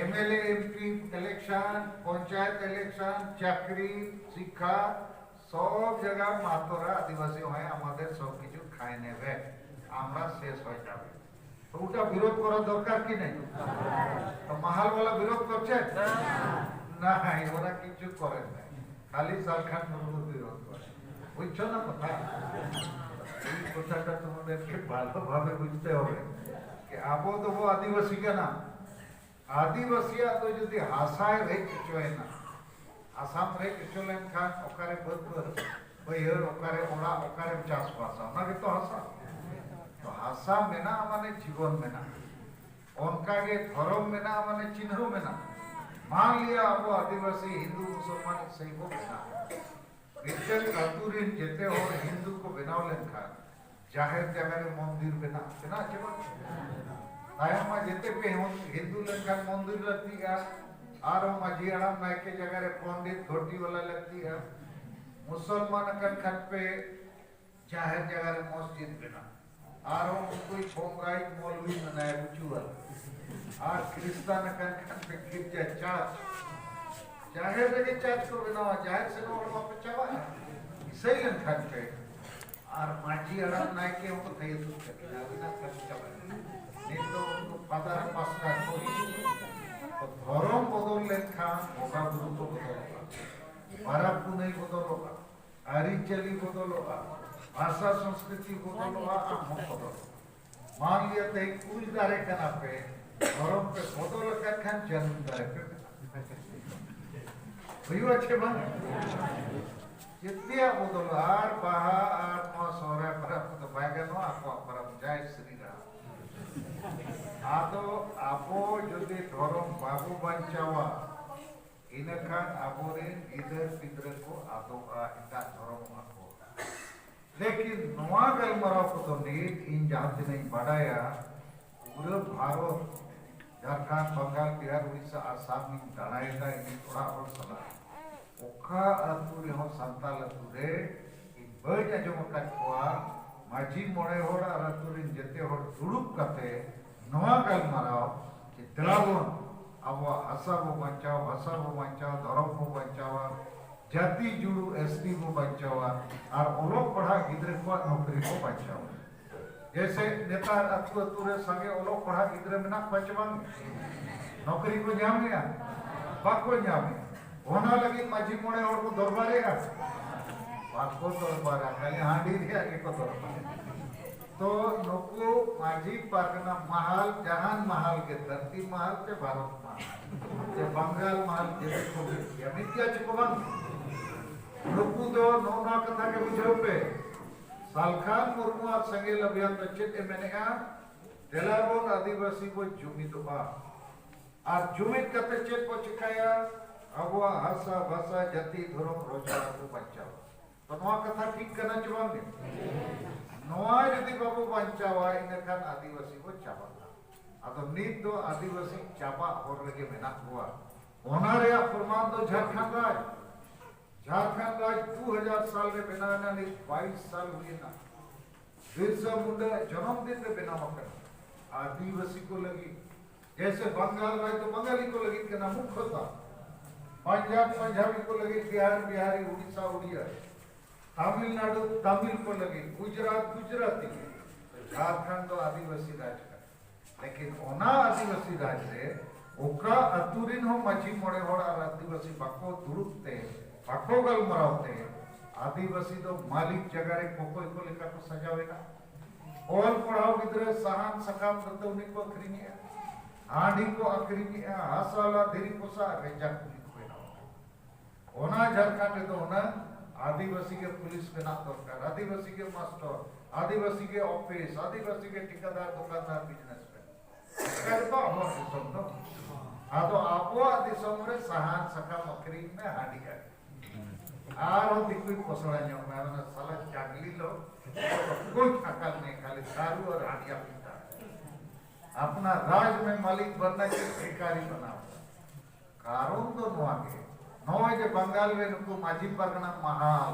MLA MP election, panchayat election, চাকরি, শিক্ষা, সব জায়গায় মাতোরা আদিবাসী হয়ে আমাদের সব কিছু খায় নেবে, আমরা শেষ হয়ে যাবে। তো ওটা বিরোধ করার দরকার কি নেই? তো মাহালওয়ালা বিরোধ করছে? না, ওরা কিছু করেন নাই, খালি সালখান মুর্মু বিরোধ করে। বুঝছো না কথা? এই কথাটা তোমাদেরকে ভালোভাবে বুঝতে হবে। ᱟᱵᱚ ᱫᱚᱵᱚ ᱟᱹᱫᱤᱵᱟᱹᱥᱤ ᱠᱟᱱᱟ᱾ ᱟᱹᱫᱤᱵᱟᱹᱥᱤᱭᱟᱜ ᱫᱚ ᱡᱩᱫᱤ ᱦᱟᱥᱟᱭ ᱨᱮᱡ ᱦᱚᱪᱚᱭᱮᱱᱟ, ᱦᱟᱥᱟᱢ ᱨᱮᱡ ᱦᱚᱪᱚ ᱞᱮᱱᱠᱷᱟᱱ ᱚᱠᱟᱨᱮ ᱵᱟᱹᱫᱽ ᱵᱟᱹᱫᱽ, ᱵᱟᱹᱭᱦᱟᱹᱲ, ᱚᱠᱟᱨᱮ ᱚᱲᱟᱜ, ᱚᱠᱟᱨᱮᱢ ᱪᱟᱥᱵᱟᱥᱟ? ᱚᱱᱟ ᱜᱮᱛᱚ ᱦᱟᱥᱟ᱾ ᱛᱚ ᱦᱟᱥᱟ ᱢᱮᱱᱟᱜᱼᱟ ᱢᱟᱱᱮ ᱡᱤᱵᱚᱱ ᱢᱮᱱᱟᱜᱼᱟ, ᱚᱱᱠᱟᱜᱮ ᱫᱷᱚᱨᱚᱢ ᱢᱮᱱᱟᱜᱼᱟ ᱢᱟᱱᱮ ᱪᱤᱱᱦᱟᱹ ᱢᱮᱱᱟᱜᱼᱟ᱾ ᱢᱟᱱ ᱞᱤᱭᱟ ᱟᱵᱚ ᱟᱹᱫᱤᱵᱟᱹᱥᱤ ᱦᱤᱱᱫᱩ ᱢᱩᱥᱚᱞᱢᱟᱱ ᱤᱥᱟᱹᱭ ᱵᱚ ᱢᱮᱱᱟᱜᱼᱟ, ᱢᱤᱫᱴᱮᱱ ᱟᱹᱛᱩ ᱨᱮᱱ ᱡᱮᱛᱮ ᱦᱚᱲ ᱦᱤᱱᱫᱩ ᱠᱚ ᱵᱮᱱᱟᱣ ᱞᱮᱱᱠᱷᱟᱱ ᱡᱟᱦᱮᱨ ᱡᱟᱭᱜᱟ ᱨᱮ ᱢᱚᱱᱫᱤᱨ ᱵᱮᱱᱟᱜ, ᱵᱮᱱᱟᱜ ᱪᱮ ᱵᱟᱝ? ᱛᱟᱭᱚᱢ ᱢᱟ ᱡᱮᱛᱮ ᱯᱮ ᱦᱤᱱᱫᱩ ᱞᱮᱱᱠᱷᱟᱱ ᱢᱚᱱᱫᱤᱨ ᱞᱟᱹᱠᱛᱤᱜᱼᱟ, ᱟᱨᱦᱚᱸ ᱢᱟᱹᱡᱷᱤ ᱦᱟᱲᱟᱢ ᱱᱟᱭᱠᱮ ᱡᱟᱭᱜᱟ ᱨᱮ ᱯᱚᱱᱰᱤᱛ ᱜᱷᱚᱴᱤ ᱵᱟᱞᱟ ᱞᱟᱹᱠᱛᱤᱜᱼᱟ, ᱢᱩᱥᱚᱞᱢᱟᱱ ᱟᱠᱟᱱ ᱠᱷᱟᱱ ᱯᱮ ᱡᱟᱦᱮᱨ ᱡᱟᱭᱜᱟ ᱨᱮ ᱢᱚᱥᱡᱤᱫ ᱵᱮᱱᱟᱜ, ᱟᱨᱦᱚᱸ ᱩᱱᱠᱩᱭ ᱵᱚᱸᱜᱟᱭ ᱢᱚᱞᱣᱤ ᱢᱮᱱᱟᱭᱟ ᱵᱩᱪᱩᱣᱟᱞ, ᱟᱨ ᱠᱷᱨᱤᱥᱴᱟᱱ ᱟᱠᱟᱱ ᱠᱷᱟᱱ ᱯᱮ ᱜᱤᱨᱡᱟ ᱪᱟᱨᱪ, ᱡᱟᱦᱮᱨ ᱨᱮᱜᱮ ᱪᱟᱨᱪ ᱠᱚ ᱵᱮᱱᱟᱣᱟ, ᱡᱟᱦᱮᱨ ᱥᱮᱱ ᱦᱚᱲ ᱵᱟᱯᱮ ᱪᱟᱞᱟᱜᱼᱟ, ᱤᱥᱟᱹᱭ ᱞᱮᱱᱠᱷᱟᱱ ᱯᱮ᱾ ᱟᱨ ᱢᱟᱹᱡᱷᱤ ᱦᱟᱲᱟᱢ ᱱᱟᱭᱠᱮ ᱦᱚᱸᱠᱚ ᱛᱟᱦᱮᱸ ᱥᱩᱫ ᱠᱟᱹᱠᱤᱱᱟ, ᱟᱹᱵᱤᱱᱟᱜ ᱠᱟᱹᱢᱤ ᱪᱟᱵᱟᱭᱮᱱᱟ᱾ ᱱᱤᱛ ᱫᱚ ᱩᱱᱠᱩ ᱯᱷᱟᱫᱟᱨ ᱯᱟᱥᱴᱟᱨ ᱠᱚ ᱦᱤᱡᱩᱜ ᱠᱟᱱᱟ᱾ ᱛᱚ ᱫᱷᱚᱨᱚᱢ ᱵᱚᱫᱚᱞ ᱞᱮᱱᱠᱷᱟᱱ ᱵᱚᱸᱜᱟ ᱵᱩᱨᱩ ᱠᱚ ᱵᱚᱫᱚᱞᱚᱜᱼᱟ, ᱯᱟᱨᱟᱵᱽ ᱯᱩᱱᱟᱹᱭ ᱵᱚᱫᱚᱞᱚᱜᱼᱟ, ᱟᱹᱨᱤᱪᱟᱹᱞᱤ ᱵᱚᱫᱚᱞᱚᱜᱼᱟ, ᱵᱷᱟᱥᱟ ᱥᱚᱝᱥᱠᱨᱤᱛᱤ ᱵᱚᱫᱚᱞᱚᱜᱼᱟ, ᱟᱢ ᱦᱚᱸ ᱵᱚᱫᱚᱞᱚᱜᱼᱟ᱾ ᱢᱟᱱ ᱞᱤᱭᱟ ᱛᱮᱦᱮᱧ ᱩᱞ ᱫᱟᱨᱮ ᱠᱟᱱᱟ ᱯᱮ, ᱫᱷᱚᱨᱚᱢ ᱯᱮ ᱵᱚᱫᱚᱞ ᱟᱠᱟᱫ ᱠᱷᱟᱱ ᱡᱟᱹᱱᱩᱢ ᱫᱟᱨᱮ ᱯᱮ ᱵᱮᱱᱟᱜᱼᱟ᱾ ᱦᱩᱭᱩᱜᱼᱟ ᱪᱮ ᱵᱟᱝ? ᱡᱮᱛᱮᱭᱟᱜ ᱵᱚᱫᱚᱞᱚᱜᱼᱟ᱾ ᱟᱨ ᱵᱟᱦᱟ ᱟᱨ ᱱᱚᱣᱟ ᱥᱚᱦᱨᱟᱭ ᱯᱚᱨᱚᱵᱽ ᱠᱚᱫᱚ ᱵᱟᱭ ᱜᱟᱱᱚᱜᱼᱟ, ᱟᱠᱚᱣᱟᱜ ᱯᱚᱨᱚᱵᱽ ᱡᱟᱭ ᱥᱨᱤ ᱨᱟᱢ᱾ ᱟᱫᱚ ᱟᱵᱚ ᱡᱩᱫᱤ ᱫᱷᱚᱨᱚᱢ ᱵᱟᱵᱚ ᱵᱟᱧᱪᱟᱣᱟ, ᱤᱱᱟᱹᱠᱷᱟᱱ ᱟᱵᱚᱨᱮᱱ ᱜᱤᱫᱟᱹᱨ ᱯᱤᱫᱽᱨᱟᱹ ᱠᱚ ᱟᱫᱚᱜᱼᱟ, ᱮᱴᱟᱜ ᱫᱷᱚᱨᱚᱢᱚᱜᱼᱟ ᱠᱚ᱾ ᱞᱮᱠᱤᱱ ᱱᱚᱣᱟ ᱜᱟᱞᱢᱟᱨᱟᱣ ᱠᱚᱫᱚ ᱱᱤᱛ ᱤᱧ ᱡᱟᱦᱟᱸ ᱛᱤᱱᱟᱹᱜ ᱤᱧ ᱵᱟᱰᱟᱭᱟ, ᱯᱩᱨᱟᱹ ᱵᱷᱟᱨᱚᱛ, ᱡᱷᱟᱲᱠᱷᱚᱸᱰ, ᱵᱟᱝᱜᱟᱞ, ᱵᱤᱦᱟᱨ, ᱩᱲᱤᱥᱥᱟ, ᱟᱥᱟᱢ ᱤᱧ ᱫᱟᱬᱟᱭᱮᱫᱟ ᱤᱧ ᱚᱲᱟᱜ ᱦᱚᱲ ᱥᱟᱞᱟᱜ᱾ ᱚᱠᱟ ᱟᱹᱛᱩ ᱨᱮᱦᱚᱸ ᱥᱟᱱᱛᱟᱲ ᱟᱹᱛᱩ ᱨᱮ ᱤᱧ ᱵᱟᱹᱧ ᱟᱸᱡᱚᱢ ᱟᱠᱟᱫ ᱠᱚᱣᱟ ᱢᱟᱹᱡᱷᱤ ᱢᱚᱬᱮ ᱦᱚᱲ ᱟᱨ ᱟᱹᱛᱩ ᱨᱮᱱ ᱡᱮᱛᱮ ᱦᱚᱲ ᱫᱩᱲᱩᱵ ᱠᱟᱛᱮ ᱱᱚᱣᱟ ᱜᱟᱞᱢᱟᱨᱟᱣ ᱡᱮ ᱫᱮᱞᱟ ᱵᱚᱱ ᱟᱵᱚᱣᱟᱜ ᱦᱟᱥᱟ ᱵᱚ ᱵᱟᱧᱪᱟᱣ, ᱵᱷᱟᱥᱟ ᱵᱚ ᱵᱟᱧᱪᱟᱣ, ᱫᱷᱚᱨᱚᱢ ᱵᱚ ᱵᱟᱧᱪᱟᱣᱟ, ᱡᱟᱹᱛᱤ ᱡᱩᱲᱩ ᱮᱥ ᱴᱤ ᱵᱚ ᱵᱟᱧᱪᱟᱣᱟ, ᱟᱨ ᱚᱞᱚᱜ ᱯᱟᱲᱦᱟᱜ ᱜᱤᱫᱽᱨᱟᱹ ᱠᱚᱣᱟᱜ ᱱᱚᱠᱨᱤ ᱵᱚ ᱵᱟᱧᱪᱟᱣᱟ᱾ ᱡᱮᱭᱥᱮ ᱱᱮᱛᱟᱨ ᱟᱹᱛᱩ ᱟᱹᱛᱩ ᱨᱮ ᱥᱟᱸᱜᱮ ᱚᱞᱚᱜ ᱯᱟᱲᱦᱟᱜ ᱜᱤᱫᱽᱨᱟᱹ ᱢᱮᱱᱟᱜ ᱠᱚᱣᱟ ᱪᱮ ᱵᱟᱝ? ᱱᱚᱠᱨᱤ ᱠᱚ ᱧᱟᱢᱮᱜᱼᱟ? ᱵᱟᱠᱚ ᱧᱟᱢᱮᱜᱼᱟ᱾ ᱚᱱᱟ ᱞᱟᱹᱜᱤᱫ ᱢᱟᱹᱡᱷᱤ ᱢᱚᱬᱮ ᱦᱚᱲ ᱠᱚ ᱫᱚᱨᱵᱟᱨᱮᱜᱼᱟ? ᱵᱟᱠᱚ ᱫᱚᱨᱵᱟᱨᱟ, ᱠᱷᱟᱹᱞᱤ ᱦᱟᱺᱰᱤ ᱨᱮᱭᱟᱜ ᱜᱮᱠᱚ ᱫᱚᱨᱵᱟᱨᱟ᱾ ᱛᱚ ᱱᱩᱠᱩ ᱢᱟᱹᱡᱷᱤ ᱯᱟᱨᱜᱟᱱᱟ ᱢᱟᱦᱟᱞ, ᱡᱟᱦᱟᱱ ᱢᱟᱦᱟᱞ ᱜᱮ, ᱫᱷᱟᱹᱨᱛᱤ ᱢᱟᱦᱟᱞ ᱪᱮ ᱵᱷᱟᱨᱚᱛ ᱢᱟᱦᱟᱞ ᱪᱮ ᱵᱟᱝᱜᱟᱞ ᱢᱟᱦᱟᱞ, ᱡᱮ ᱠᱚ ᱢᱤᱫ ᱜᱮᱭᱟ, ᱢᱤᱫ ᱜᱮᱭᱟ ᱪᱮ ᱠᱚ ᱵᱟᱝ? ᱱᱩᱠᱩ ᱫᱚ ᱱᱚᱜᱼᱚ ᱱᱚᱣᱟ ᱠᱟᱛᱷᱟ ᱜᱮ ᱵᱩᱡᱷᱟᱹᱣ ᱯᱮ, ᱥᱟᱞᱠᱷᱟᱱ ᱢᱩᱨᱢᱩ ᱟᱨ ᱥᱮᱸᱜᱮᱞ ᱚᱵᱷᱤᱭᱟᱱ ᱫᱚ ᱪᱮᱫ ᱮ ᱢᱮᱱᱮᱜᱼᱟ? ᱫᱮᱞᱟ ᱵᱚᱱ ᱟᱹᱫᱤᱵᱟᱹᱥᱤ ᱵᱚ ᱡᱩᱢᱤᱫᱚᱜᱼᱟ᱾ ᱟᱨ ᱡᱩᱢᱤᱫ ᱠᱟᱛᱮ ᱪᱮᱫ ᱵᱚ ᱪᱤᱠᱟᱹᱭᱟ? ᱟᱵᱚᱣᱟᱜ ᱦᱟᱥᱟ, ᱵᱷᱟᱥᱟ, ᱡᱟᱹᱛᱤ, ᱫᱷᱚᱨᱚᱢ, ᱨᱳᱡᱽᱜᱟᱨ ᱵᱚ ᱵᱟᱧᱪᱟᱣᱟ᱾ ᱛᱚ ᱱᱚᱣᱟ ᱠᱟᱛᱷᱟ ᱴᱷᱤᱠ ᱠᱟᱱᱟ ᱪᱮ ᱵᱟᱝ ᱜᱮ? ᱱᱚᱣᱟ ᱡᱩᱫᱤ ᱵᱟᱵᱚ ᱵᱟᱧᱪᱟᱣᱟ, ᱤᱱᱟᱹᱠᱷᱟᱱ ᱟᱹᱫᱤᱵᱟᱹᱥᱤ ᱵᱚ ᱪᱟᱵᱟᱜᱼᱟ᱾ ᱟᱫᱚ ᱱᱤᱛ ᱫᱚ ᱟᱹᱫᱤᱵᱟᱹᱥᱤ ᱪᱟᱵᱟᱜ ᱦᱚᱨ ᱨᱮᱜᱮ ᱢᱮᱱᱟᱜ ᱠᱚᱣᱟ᱾ ᱚᱱᱟ ᱨᱮᱭᱟᱜ ᱯᱨᱚᱢᱟᱱ ᱫᱚ ᱡᱷᱟᱲᱠᱷᱚᱸᱰ ᱨᱟᱡᱽ᱾ ᱡᱷᱟᱲᱠᱷᱚᱸᱰ ᱨᱟᱡᱽ ᱫᱩ ᱦᱟᱡᱟᱨ ᱥᱟᱞ ᱨᱮ ᱵᱮᱱᱟᱣ ᱮᱱᱟ, ᱱᱤᱛ ᱵᱟᱭᱤᱥ ᱥᱟᱞ ᱦᱩᱭᱮᱱᱟ᱾ ᱵᱤᱨᱥᱟ ᱢᱩᱱᱰᱟ ᱡᱚᱱᱚᱢ ᱫᱤᱱ ᱨᱮ ᱵᱮᱱᱟᱣ ᱟᱠᱟᱱᱟ᱾ ᱟᱹᱫᱤᱵᱟᱹᱥᱤ ᱠᱚ ᱞᱟᱹᱜᱤᱫ, ᱡᱮᱭᱥᱮ ᱵᱟᱝᱜᱟᱞ ᱨᱟᱡᱽ ᱫᱚ ᱵᱟᱝᱜᱟᱞᱤ ᱠᱚ ᱞᱟᱹᱜᱤᱫ ᱠᱟᱱᱟ ᱢᱩᱠᱷᱚᱛᱟ, ᱯᱟᱧᱡᱟᱵ ᱯᱟᱧᱡᱟᱵᱤ ᱠᱚ ᱞᱟᱹᱜᱤᱫ, ᱵᱤᱦᱟᱨ ᱵᱤᱦᱟᱨᱤ, ᱩᱲᱤᱥᱥᱟ ᱩᱲᱤᱭᱟ, ᱛᱟᱢᱤᱞᱱᱟᱲᱩ ᱛᱟᱢᱤᱞ ᱠᱚ ᱞᱟᱹᱜᱤᱫ, ᱜᱩᱡᱽᱨᱟᱴ ᱜᱩᱡᱽᱨᱟᱴᱤ, ᱡᱷᱟᱲᱠᱷᱚᱸᱰ ᱫᱚ ᱟᱹᱫᱤᱵᱟᱹᱥᱤ ᱨᱟᱡᱽ ᱠᱟᱱᱟ᱾ ᱞᱮᱠᱤᱱ ᱚᱱᱟ ᱟᱹᱫᱤᱵᱟᱹᱥᱤ ᱨᱟᱡᱽ ᱨᱮ ᱚᱠᱟ ᱟᱹᱛᱩ ᱨᱤᱱ ᱦᱚᱸ ᱢᱟᱹᱡᱷᱤ ᱢᱚᱬᱮ ᱦᱚᱲ ᱟᱨ ᱟᱹᱫᱤᱵᱟᱹᱥᱤ ᱵᱟᱠᱚ ᱫᱩᱲᱩᱵ ᱛᱮ, ᱵᱟᱠᱚ ᱜᱟᱞᱢᱟᱨᱟᱣ ᱛᱮ, ᱟᱹᱫᱤᱵᱟᱹᱥᱤ ᱫᱚ ᱢᱟᱹᱞᱤᱠ ᱡᱟᱭᱜᱟ ᱨᱮ ᱠᱚᱠᱚᱭ ᱠᱚ ᱞᱮᱠᱟ ᱠᱚ ᱥᱟᱡᱟᱣ ᱮᱱᱟ᱾ ᱚᱞ ᱯᱟᱲᱦᱟᱣ ᱜᱤᱫᱽᱨᱟᱹ ᱥᱟᱦᱟᱱ ᱥᱟᱠᱟᱢ ᱫᱟᱹᱛᱟᱹᱣᱱᱤ ᱠᱚ ᱟᱹᱠᱷᱨᱤᱧᱮᱜᱼᱟ, ᱦᱟᱺᱰᱤ ᱠᱚ ᱟᱹᱠᱷᱨᱤᱧᱮᱜᱼᱟ, ᱦᱟᱥᱟ ᱞᱟ ᱫᱷᱤᱨᱤ ᱯᱚᱥᱟᱜ ᱨᱮᱡᱟ ᱠᱩᱞᱤ ᱠᱚ ᱵᱮᱱᱟᱣ ᱮᱫᱟ᱾ ᱚᱱᱟ ᱡᱷᱟᱲᱠᱷᱚᱸᱰ ᱨᱮᱫᱚ ᱦᱩᱱᱟᱹᱝ ᱟᱹᱫᱤᱵᱟᱹᱥᱤ ᱜᱮ ᱯᱩᱞᱤᱥ ᱵᱮᱱᱟᱜ ᱫᱚᱨᱠᱟᱨ, ᱟᱹᱫᱤᱵᱟᱹᱥᱤ ᱜᱮ ᱢᱟᱥᱴᱚᱨ, ᱟᱹᱫᱤᱵᱟᱹᱥᱤ ᱜᱮ ᱚᱯᱷᱤᱥ, ᱟᱹᱫᱤᱵᱟᱹᱥᱤ ᱜᱮ ᱴᱷᱤᱠᱟᱹᱫᱟᱨ, ᱫᱚᱠᱟᱱᱫᱟᱨ, ᱵᱤᱡᱽᱱᱮᱥᱢᱮᱱ᱾ ᱚᱱᱠᱟ ᱜᱮᱛᱚ ᱟᱵᱚᱣᱟᱜ ᱫᱤᱥᱚᱢ ᱫᱚ᱾ ᱟᱫᱚ ᱟᱵᱚᱣᱟᱜ ᱫᱤᱥᱚᱢ ᱨᱮ ᱥᱟᱦᱟᱱ ᱥᱟᱠᱟᱢ ᱟᱹᱠᱷᱨᱤᱧ ᱢᱮ, ᱦᱟᱺᱰᱤ ᱟᱹᱠᱷᱨᱤᱧ᱾ ᱟᱨᱦᱚᱸ ᱫᱤᱠᱩᱭ ᱯᱚᱥᱲᱟ ᱧᱚᱜ ᱢᱮ, ᱚᱱᱟ ᱥᱟᱞᱟ ᱪᱟᱜᱽᱞᱤ ᱞᱚ ᱠᱩᱪ ᱟᱠᱟᱞ ᱱᱮ ᱠᱷᱟᱞᱤ ᱫᱟᱨᱩ ᱟᱨ ᱦᱟᱺᱰᱤᱭᱟ ᱯᱤᱴᱟ᱾ अपना राज में मालिक बनना के भिखारी बना हुआ। ᱠᱟᱨᱚᱱ ᱫᱚ ᱱᱚᱣᱟ ᱜᱮ, ᱱᱚᱜᱼᱚᱭ ᱡᱮ ᱵᱟᱝᱜᱟᱞ ᱨᱮ ᱱᱩᱠᱩ ᱢᱟᱹᱡᱷᱤ ᱯᱟᱨᱜᱟᱱᱟ ᱢᱟᱦᱟᱞ,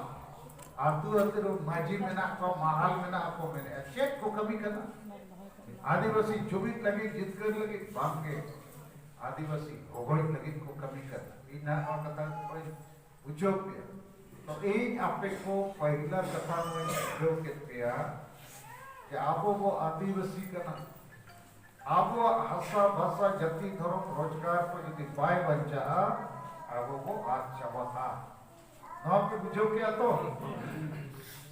ᱟᱹᱛᱩ ᱟᱹᱛᱩ ᱨᱮ ᱢᱟᱹᱡᱷᱤ ᱢᱮᱱᱟᱜ ᱠᱚᱣᱟ, ᱢᱟᱦᱟᱞ ᱢᱮᱱᱟᱜ ᱠᱚ ᱢᱮᱱᱮᱫᱼᱟ, ᱪᱮᱫ ᱠᱚ ᱠᱟᱹᱢᱤ ᱠᱟᱱᱟ? ᱟᱹᱫᱤᱵᱟᱹᱥᱤ ᱡᱩᱢᱤᱫ ᱞᱟᱹᱜᱤᱫ, ᱡᱤᱛᱠᱟᱹᱨ ᱞᱟᱹᱜᱤᱫ ᱵᱟᱝᱜᱮ, ᱟᱹᱫᱤᱵᱟᱹᱥᱤ ᱜᱚᱜᱚᱡ ᱞᱟᱹᱜᱤᱫ ᱠᱚ ᱠᱟᱹᱢᱤ ᱠᱟᱱᱟ᱾ ᱤᱧ ᱱᱟᱦᱟᱜ ᱱᱚᱣᱟ ᱠᱟᱛᱷᱟ ᱠᱚᱧ ᱵᱩᱡᱷᱟᱹᱣ ᱯᱮᱭᱟ᱾ ᱛᱚ ᱤᱧ ᱟᱯᱮ ᱠᱚ ᱯᱟᱹᱦᱤᱞᱟ ᱠᱟᱛᱷᱟ ᱱᱚᱣᱟᱧ ᱵᱩᱡᱷᱟᱹᱣ ᱠᱮᱫ ᱯᱮᱭᱟ ᱡᱮ ᱟᱵᱚ ᱵᱚ ᱟᱹᱫᱤᱵᱟᱹᱥᱤ ᱠᱟᱱᱟ, ᱟᱵᱚᱣᱟᱜ ᱦᱟᱥᱟ, ᱵᱷᱟᱥᱟ, ᱡᱟᱹᱛᱤ, ᱫᱷᱚᱨᱚᱢ, ᱨᱳᱡᱽᱜᱟᱨ ᱠᱚ ᱡᱩᱫᱤ ᱵᱟᱭ ᱵᱟᱧᱪᱟᱜᱼᱟ, ᱟᱵᱚ ᱵᱚ ᱟᱫ ᱪᱟᱵᱟᱜᱼᱟ᱾ ᱱᱚᱣᱟ ᱯᱮ ᱵᱩᱡᱷᱟᱹᱣ ᱠᱮᱜᱼᱟ ᱛᱚ?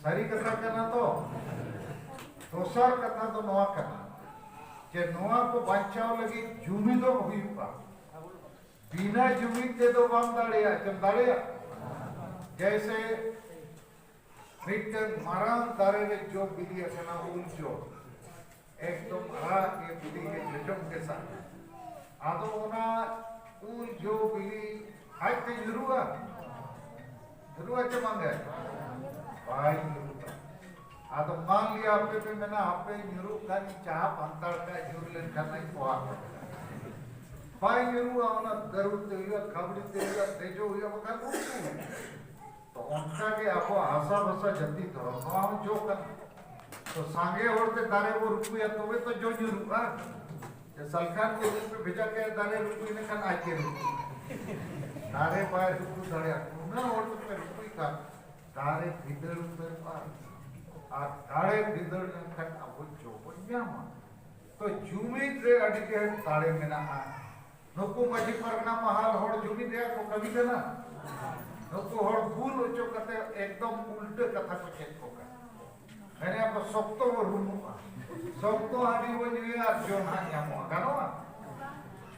ᱥᱟᱹᱨᱤ ᱠᱟᱛᱷᱟ ᱠᱟᱱᱟ ᱛᱚ? ᱫᱚᱥᱟᱨ ᱠᱟᱛᱷᱟ ᱫᱚ ᱱᱚᱣᱟ ᱠᱟᱱᱟ ᱡᱮ ᱱᱚᱣᱟ ᱠᱚ ᱵᱟᱧᱪᱟᱣ ᱞᱟᱹᱜᱤᱫ ᱡᱩᱢᱤᱫᱚᱜ ᱦᱩᱭᱩᱜᱼᱟ᱾ ᱵᱤᱱᱟ ᱡᱩᱢᱤᱫ ᱛᱮᱫᱚ ᱵᱟᱢ ᱫᱟᱲᱮᱭᱟᱜᱼᱟ᱾ ᱪᱮᱢ ᱫᱟᱲᱮᱭᱟᱜᱼᱟ? ᱡᱮᱭᱥᱮ ᱢᱤᱫᱴᱟᱝ ᱢᱟᱨᱟᱝ ᱫᱟᱨᱮ ᱨᱮ ᱡᱚ ᱵᱤᱞᱤ ᱟᱠᱟᱱᱟ, ᱩᱞ ᱡᱚ, ᱮᱠᱫᱚᱢ ᱟᱨᱟᱜ ᱜᱮ ᱵᱤᱞᱤ ᱜᱮ ᱡᱚᱡᱚᱢ ᱜᱮ ᱥᱟᱵ᱾ ᱟᱫᱚ ᱚᱱᱟ ᱩᱞ ᱡᱚ ᱵᱤᱞᱤ ᱟᱡᱛᱮ ᱧᱩᱨᱩᱜᱼᱟ? ᱧᱩᱨᱩᱜᱼᱟ ᱪᱮ ᱵᱟᱝ ᱜᱮ? ᱵᱟᱭ ᱧᱩᱨᱩᱜᱼᱟ᱾ ᱟᱫᱚ ᱢᱟᱱ ᱞᱤᱭᱟ ᱟᱯᱮ ᱯᱮ ᱢᱮᱱᱟ, ᱦᱟᱯᱮ ᱧᱩᱨᱩᱜ ᱠᱷᱟᱱ ᱪᱟᱦᱟ ᱯᱟᱱᱛᱟᱲ ᱠᱟᱜ, ᱧᱩᱨ ᱞᱮᱱᱠᱷᱟᱱ ᱟᱡ ᱯᱚᱦᱟ ᱠᱚ᱾ ᱵᱟᱭ ᱧᱩᱨᱩᱜᱼᱟ, ᱚᱱᱟ ᱜᱟᱹᱨᱩᱲ ᱛᱮ ᱦᱩᱭᱩᱜᱼᱟ, ᱠᱷᱟᱵᱽᱲᱤ ᱛᱮ ᱦᱩᱭᱩᱜᱼᱟ, ᱫᱮᱡᱚᱜ ᱦᱩᱭᱩᱜᱼᱟ, ᱵᱟᱠᱷᱟᱱ ᱩᱠᱩ᱾ ᱛᱚ ᱚᱱᱠᱟ ᱜᱮ ᱟᱵᱚᱣᱟᱜ ᱦᱟᱥᱟ ᱵᱷᱟᱥᱟ ᱡᱟᱹᱛᱤ ᱫᱷᱚᱨᱚᱢ ᱱᱚᱣᱟ ᱦᱚᱸ ᱡᱚ ᱠᱟᱱᱟ᱾ ᱛᱚ ᱥᱟᱸᱜᱮ ᱦᱚᱲ ᱛᱮ ᱫᱟᱨᱮ ᱵᱚ ᱨᱩᱯᱩᱭᱟ ᱛᱚᱵᱮ ᱛᱚ ᱡᱚ ᱧᱩᱨᱩᱜᱼᱟ᱾ ᱡᱮ ᱥᱟᱞᱠᱷᱟᱱ ᱠᱚ ᱨᱩᱯᱩ ᱵᱷᱮᱡᱟ ᱠᱮᱫ ᱫᱟᱨᱮ ᱨᱩᱯᱩᱭ ᱞᱮᱠᱷᱟᱱ ᱟᱡ ᱜᱮ ᱨᱩᱯᱩ᱾ ᱫᱟᱨᱮ ᱵᱟᱭ ᱨᱩᱯᱩ ᱫᱟᱲᱮᱭᱟᱜᱼᱟ᱾ ᱩᱱᱟᱹᱜ ᱦᱚᱲ ᱛᱮᱯᱮ ᱨᱩᱯᱩᱭ ᱠᱷᱟᱱ ᱫᱟᱨᱮ ᱵᱷᱤᱸᱫᱟᱹᱲ ᱩᱛᱟᱹᱨᱚᱜᱼᱟ᱾ ᱟᱨ ᱫᱟᱨᱮ ᱵᱷᱤᱸᱫᱟᱹᱲ ᱞᱮᱱᱠᱷᱟᱱ ᱟᱵᱚ ᱡᱚ ᱵᱚᱱ ᱧᱟᱢᱟ᱾ ᱛᱚ ᱡᱩᱢᱤᱫ ᱨᱮ ᱟᱹᱰᱤ ᱰᱷᱮᱨ ᱫᱟᱲᱮ ᱢᱮᱱᱟᱜᱼᱟ᱾ ᱱᱩᱠᱩ ᱢᱟᱹᱡᱷᱤ ᱯᱟᱨᱜᱟᱱᱟ ᱢᱟᱦᱟᱞ ᱦᱚᱲ ᱡᱩᱢᱤᱫ ᱨᱮᱭᱟᱜ ᱠᱚ ᱠᱟᱹᱢᱤ ᱠᱟᱱᱟ᱾ ᱱᱩᱠᱩ ᱦᱚᱲ ᱵᱩᱞ ᱚᱪᱚ ᱠᱟᱛᱮ ᱮᱠᱫᱚᱢ ᱩᱞᱴᱟᱹ ᱠᱟᱛᱷᱟ ᱠᱚ ᱪᱮᱫ ᱠᱚ ᱠᱟᱱᱟ᱾ ᱢᱮᱱᱮᱫ ᱠᱚ ᱥᱚᱠᱛᱚ ᱵᱚ ᱨᱩᱢᱩᱜᱼᱟ, ᱥᱚᱠᱛᱚ ᱦᱟᱺᱰᱤ ᱵᱚ ᱧᱩᱭᱟ ᱟᱨ ᱡᱚ ᱱᱟᱦᱟᱜ ᱧᱟᱢᱚᱜᱼᱟ᱾ ᱜᱟᱱᱚᱜᱼᱟ?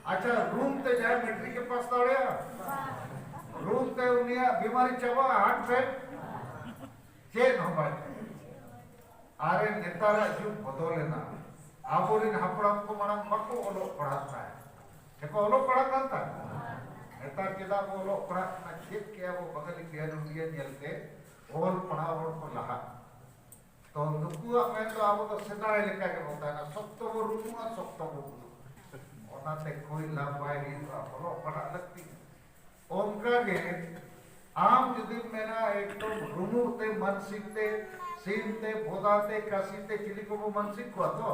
ᱟᱪᱪᱷᱟ, ᱨᱩᱢ ᱛᱮ ᱡᱟᱦᱟᱸᱭ ᱢᱮᱴᱨᱤᱠ ᱮ ᱯᱟᱥ ᱫᱟᱲᱮᱭᱟᱜᱼᱟ, ᱨᱩᱢ ᱛᱮ ᱩᱱᱤᱭᱟᱜ ᱵᱤᱢᱟᱨᱤ ᱪᱟᱵᱟᱜᱼᱟ, ᱦᱟᱨᱴ ᱯᱷᱮᱞ, ᱪᱮᱫ ᱦᱚᱸ ᱵᱟᱭ ᱪᱤᱠᱟᱹᱜᱼᱟ᱾ ᱟᱨ ᱱᱮᱛᱟᱨᱟᱜ ᱡᱩᱜᱽ ᱵᱚᱫᱚᱞᱮᱱᱟ᱾ ᱟᱵᱚᱨᱮᱱ ᱦᱟᱯᱲᱟᱢ ᱠᱚ ᱢᱟᱲᱟᱝ ᱵᱟᱠᱚ ᱚᱞᱚᱜ ᱯᱟᱲᱦᱟᱜ ᱛᱟᱦᱮᱸᱫ᱾ ᱥᱮᱠᱚ ᱚᱞᱚᱜ ᱯᱟᱲᱦᱟᱜ ᱠᱟᱱ ᱛᱟᱦᱮᱸᱫ? ᱱᱮᱛᱟᱨ ᱪᱮᱫᱟᱜ ᱵᱚ ᱚᱞᱚᱜ ᱯᱟᱲᱦᱟᱜ ᱠᱟᱱᱟ? ᱪᱮᱫ ᱠᱮᱜᱼᱟ ᱵᱚ ᱵᱟᱝᱜᱟᱞᱤ ᱯᱤᱭᱟᱱᱩ ᱤᱭᱟᱹ ᱧᱮᱞᱛᱮ ᱚᱞ ᱯᱟᱲᱦᱟᱣ ᱦᱚᱲ ᱠᱚ ᱞᱟᱦᱟᱜ᱾ ᱛᱚ ᱱᱩᱠᱩᱣᱟᱜ ᱢᱮᱱ ᱫᱚ ᱟᱵᱚ ᱫᱚ ᱥᱮᱫᱟᱭ ᱞᱮᱠᱟ ᱜᱮᱵᱚ ᱛᱟᱦᱮᱱᱟ, ᱥᱚᱠᱛᱚ ᱵᱚ ᱨᱩᱢᱩᱜᱼᱟ, ᱥᱚᱠᱛᱚ ᱵᱚ ᱵᱩᱞᱩᱜᱼᱟ᱾ ᱚᱱᱟᱛᱮ ᱠᱳᱭ ᱞᱟᱵᱷ ᱵᱟᱭ ᱦᱩᱭᱩᱜᱼᱟ, ᱚᱞᱚᱜ ᱯᱟᱲᱦᱟᱜ ᱞᱟᱹᱠᱛᱤ᱾ ᱚᱱᱠᱟ ᱜᱮ ᱟᱢ ᱡᱩᱫᱤᱢ ᱢᱮᱱᱟ ᱮᱠᱫᱚᱢ ᱨᱩᱢᱩᱜ ᱛᱮ, ᱢᱟᱱᱥᱤᱠ ᱛᱮ, ᱥᱤᱢ ᱛᱮ, ᱵᱷᱚᱫᱟ ᱛᱮ, ᱠᱟᱹᱥᱤ ᱛᱮ, ᱪᱤᱞᱤ ᱠᱚᱵᱚ ᱢᱟᱱᱥᱤᱠ ᱠᱚᱣᱟ ᱛᱚ,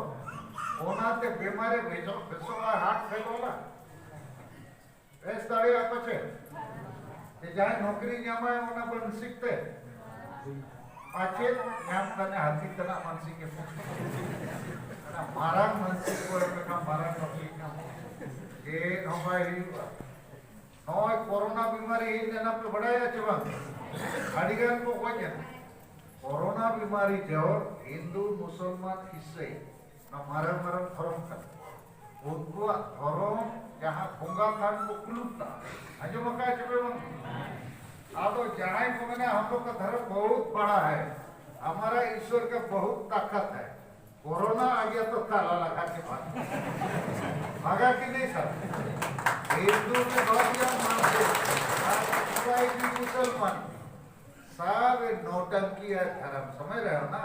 ᱚᱱᱟᱛᱮ ᱵᱮᱢᱟᱨᱮ ᱵᱮᱥᱚᱜ, ᱵᱮᱥᱚᱜᱼᱟ, ᱦᱟᱴ ᱯᱷᱮᱞᱚᱜᱼᱟ᱾ ᱵᱮᱥ ᱫᱟᱲᱮᱭᱟᱜᱼᱟ ᱯᱟᱪᱮ? ᱡᱮ ᱡᱟᱦᱟᱸᱭ ᱱᱚᱠᱨᱤ ᱧᱟᱢᱟᱭ ᱚᱱᱟ ᱢᱟᱱᱥᱤᱠ ᱛᱮ? ᱯᱟᱪᱮ ᱧᱟᱢ ᱠᱟᱱᱟ ᱦᱟᱹᱛᱤ ᱛᱟᱱᱟᱜ ᱢᱟᱱᱥᱤᱠ ᱮ᱾ ᱚᱱᱟ ᱢᱟᱨᱟᱝ ᱢᱟᱱᱥᱤᱠ ᱠᱚ ᱮᱢ ᱞᱮᱠᱷᱟᱱ ᱢᱟᱨᱟᱝ ᱱᱚᱠᱨᱤ ᱧᱟᱢᱚᱜᱼᱟ᱾ ᱪᱮᱫ ᱦᱚᱸ ᱵᱟᱭ ᱦᱩᱭᱩᱜᱼᱟ᱾ ᱱᱚᱜᱼᱚᱭ ᱠᱳᱨᱳᱱᱟ ᱵᱤᱢᱟᱨᱤ ᱦᱮᱡ ᱞᱮᱱᱟ ᱯᱮ ᱵᱟᱲᱟᱭᱟ ᱪᱮ ᱵᱟᱝ? ᱟᱹᱰᱤ ᱜᱟᱱ ᱠᱚ ᱜᱚᱡ ᱮᱱᱟ᱾ ᱠᱳᱨᱳᱱᱟ ᱵᱤᱢᱟᱨᱤ ᱫᱚ ᱦᱤᱱᱫᱩ, ᱢᱩᱥᱚᱞᱢᱟᱱ, ᱤᱥᱟᱹᱭ, ᱚᱱᱟ ᱢᱟᱨᱟᱝ ᱢᱟᱨᱟᱝ ᱫᱷᱚᱨᱚᱢ ᱠᱟᱱᱟ᱾ ᱩᱱᱠᱩᱣᱟᱜ ᱫᱷᱚᱨᱚᱢ ᱡᱟᱦᱟᱸ ᱵᱚᱸᱜᱟ ᱛᱷᱟᱱ ᱠᱚ ᱠᱩᱞᱩᱯ ᱠᱟᱜᱼᱟ᱾ ᱟᱸᱡᱚᱢ ᱟᱠᱟᱫ ᱪᱮ ᱯᱮ ᱵᱟᱝ? ᱟᱫᱚ ᱡᱟᱦᱟᱸᱭ ᱠᱚ ᱢᱮᱱᱟ, "ᱦᱟᱢ ᱞᱳᱜ ᱠᱟ ᱫᱷᱚᱨᱚᱢ ᱵᱚᱦᱩᱛ ᱵᱟᱲᱟ ᱦᱟᱭ, ᱦᱟᱢᱟᱨᱟ ᱤᱥᱣᱚᱨ ᱠᱟ ᱵᱚᱦᱩᱛ ᱛᱟᱠᱟᱛ ᱦᱟᱭ, ᱠᱳᱨᱳᱱᱟ ᱟ ᱜᱟᱭᱟ ᱛᱚ ᱛᱟᱞᱟ ᱞᱟᱜᱟ ᱠᱮ ᱵᱷᱟᱜ ᱜᱟᱭᱟ, ᱵᱷᱟᱜᱟ ᱠᱤ ᱱᱟᱦᱤᱸ ᱥᱟᱵ?" ᱦᱤᱱᱫᱩ ᱢᱮ ᱵᱷᱟᱜ ᱜᱟᱭᱟ, ᱢᱟᱱ ᱜᱟᱭᱟ, ᱟᱨ ᱤᱥᱟᱭ ᱵᱷᱤ ᱢᱩᱥᱚᱞᱢᱟᱱ, ᱥᱟᱵ ᱱᱚᱴंकी ᱟᱨ ᱫᱷᱚᱨᱚᱢ ᱥᱚᱢᱚᱭ ᱨᱮ ᱦᱚᱸ ᱱᱟ,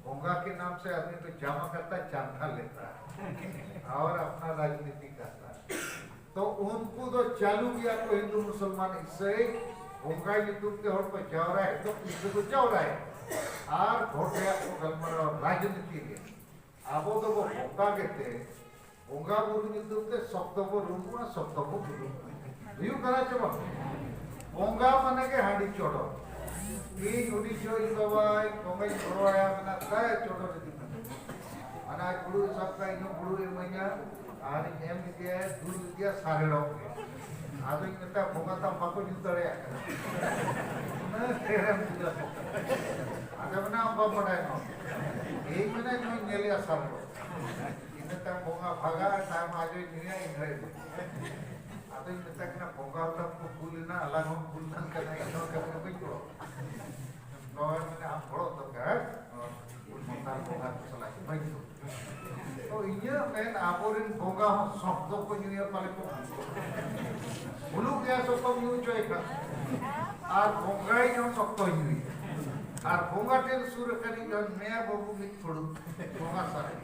ᱵᱚᱸᱜᱟ ᱠᱮ ᱱᱟᱢ ᱥᱮ ᱟᱫᱢᱤ ᱛᱚ ᱡᱟᱢᱟ ᱠᱟᱨᱛᱟ, ᱪᱟᱸᱫᱟ ᱞᱮᱛᱟ ᱟᱨ ᱟᱯᱱᱟ ᱨᱟᱡᱽᱱᱤᱛᱤ ᱠᱟᱨᱛᱟ᱾ ᱛᱚ ᱩᱱᱠᱩ ᱫᱚ ᱪᱟᱹᱞᱩ ᱜᱮᱭᱟ ᱠᱚ, ᱦᱤᱱᱫᱩ ᱢᱩᱥᱚᱞᱢᱟᱱ ᱤᱥᱟᱹᱭ, ᱵᱚᱸᱜᱟ ᱧᱩᱛᱩᱢ ᱛᱮ ᱦᱚᱲ ᱠᱚ ᱡᱟᱣᱨᱟᱭᱮᱫ ᱫᱚ, ᱯᱩᱭᱥᱟᱹ ᱠᱚ ᱡᱟᱣᱨᱟᱭᱟ ᱟᱨ ᱵᱷᱳᱴ ᱨᱮᱭᱟᱜ ᱠᱚ ᱜᱟᱞᱢᱟᱨᱟᱣᱟ ᱨᱟᱡᱽᱱᱤᱛᱤ ᱨᱮ᱾ ᱟᱵᱚ ᱫᱚᱵᱚ ᱵᱚᱸᱜᱟ ᱜᱮᱛᱮ, ᱵᱚᱸᱜᱟ ᱵᱩᱨᱩ ᱧᱩᱛᱩᱢ ᱛᱮ ᱥᱚᱠᱛᱚ ᱵᱚ ᱨᱩᱢᱩᱜᱼᱟ, ᱥᱚᱠᱛᱚ ᱵᱚ ᱵᱩᱞᱩᱜᱼᱟ᱾ ᱦᱩᱭᱩᱜ ᱠᱟᱱᱟ ᱪᱮ ᱵᱟᱝ? ᱵᱚᱸᱜᱟ ᱢᱟᱱᱮ ᱜᱮ ᱦᱟᱺᱰᱤ ᱪᱚᱰᱚᱨ᱾ ᱤᱧ ᱦᱩᱰᱤᱧ ᱡᱚᱦᱚᱜ ᱤᱧ ᱵᱟᱵᱟᱭ ᱵᱚᱸᱜᱟᱧ ᱜᱚᱲᱚ ᱟᱭᱟ, ᱢᱮᱱᱟ ᱛᱟᱭ ᱪᱚᱰᱚᱨ ᱤᱫᱤ ᱢᱮ᱾ ᱢᱟᱱᱮ ᱟᱡ ᱦᱩᱲᱩ ᱥᱟᱵ ᱠᱟᱜ, ᱤᱧ ᱦᱚᱸ ᱦᱩᱲᱩ ᱤᱢᱟᱹᱧᱟ, ᱟᱨᱤᱧ ᱮᱢ ᱤᱫᱤᱭᱟ, ᱫᱩᱞ ᱤᱫᱤᱭᱟ ᱥᱟᱨᱮᱲᱚᱜ ᱜᱮ᱾ ᱟᱫᱚᱧ ᱢᱮᱛᱟᱭᱟ, "ᱵᱚᱸᱜᱟ ᱛᱟᱢ ᱵᱟᱠᱚ ᱧᱩ ᱫᱟᱲᱮᱭᱟᱜ ᱠᱟᱱᱟ, ᱩᱱᱟᱹᱜ ᱰᱷᱮᱨᱮᱢ ᱫᱩᱞᱟ?" ᱟᱫᱚ ᱢᱮᱱᱟ, "ᱟᱢ ᱵᱟᱢ ᱵᱟᱰᱟᱭᱟ ᱱᱚᱣᱟ᱾ ᱤᱧ ᱢᱮᱱᱟ ᱱᱚᱣᱟᱧ ᱧᱮᱞᱮᱜᱼᱟ ᱥᱟᱨᱮᱲᱚᱜ᱾ ᱤᱱᱟᱹ ᱛᱟᱭᱚᱢ ᱵᱚᱸᱜᱟ ᱵᱷᱟᱜᱟ, ᱛᱟᱭᱚᱢ ᱟᱡᱚᱭ ᱧᱩᱭᱟ, ᱤᱧ ᱦᱚᱸᱭ ᱧᱩᱭᱟ᱾" ᱟᱫᱚᱧ ᱢᱮᱛᱟᱭ ᱠᱟᱱᱟ, "ᱵᱚᱸᱜᱟ ᱛᱟᱢ ᱠᱚ ᱵᱷᱩᱞ ᱮᱱᱟ, ᱟᱞᱟᱝ ᱦᱚᱸ ᱵᱷᱩᱞ ᱠᱟᱱ ᱠᱟᱱᱟ, ᱤᱧ ᱦᱚᱸ ᱠᱟᱹᱢᱤ ᱨᱮ ᱵᱟᱹᱧ ᱜᱚᱲᱚ᱾ ᱱᱚᱣᱟ ᱢᱮᱱᱟ ᱟᱢ ᱜᱚᱲᱚ ᱫᱚᱨᱠᱟᱨ, ᱱᱚᱣᱟ ᱵᱷᱩᱞ ᱢᱚᱛᱟᱨ ᱵᱚᱸᱜᱟ ᱠᱚ ᱥᱟᱞᱟᱜ ᱵᱟᱹᱧ ᱫᱩᱲᱩᱵ᱾" ᱛᱚ ᱤᱧᱟᱹᱜ ᱢᱮᱱ, ᱟᱵᱚᱨᱮᱱ ᱵᱚᱸᱜᱟ ᱦᱚᱸ ᱥᱚᱠ ᱫᱚᱠᱚ ᱧᱩᱭᱟ ᱯᱟᱞᱮ ᱠᱚ᱾ ᱵᱩᱞᱩ ᱦᱚᱪᱚᱭ ᱠᱷᱟᱱ᱾ ᱟᱨ ᱵᱚᱸᱜᱟᱭ ᱦᱚᱸ ᱥᱚᱠᱛᱚᱭ ᱧᱩᱭᱟ᱾ ᱟᱨ ᱵᱚᱸᱜᱟ ᱴᱷᱮᱱ ᱥᱩᱨ ᱟᱠᱟᱱᱤᱡ ᱦᱚᱸ ᱢᱮᱭᱟ ᱵᱟᱹᱵᱩ ᱢᱤᱫ ᱯᱷᱩᱲᱩᱜ ᱵᱚᱸᱜᱟ ᱥᱟᱨᱮᱡ᱾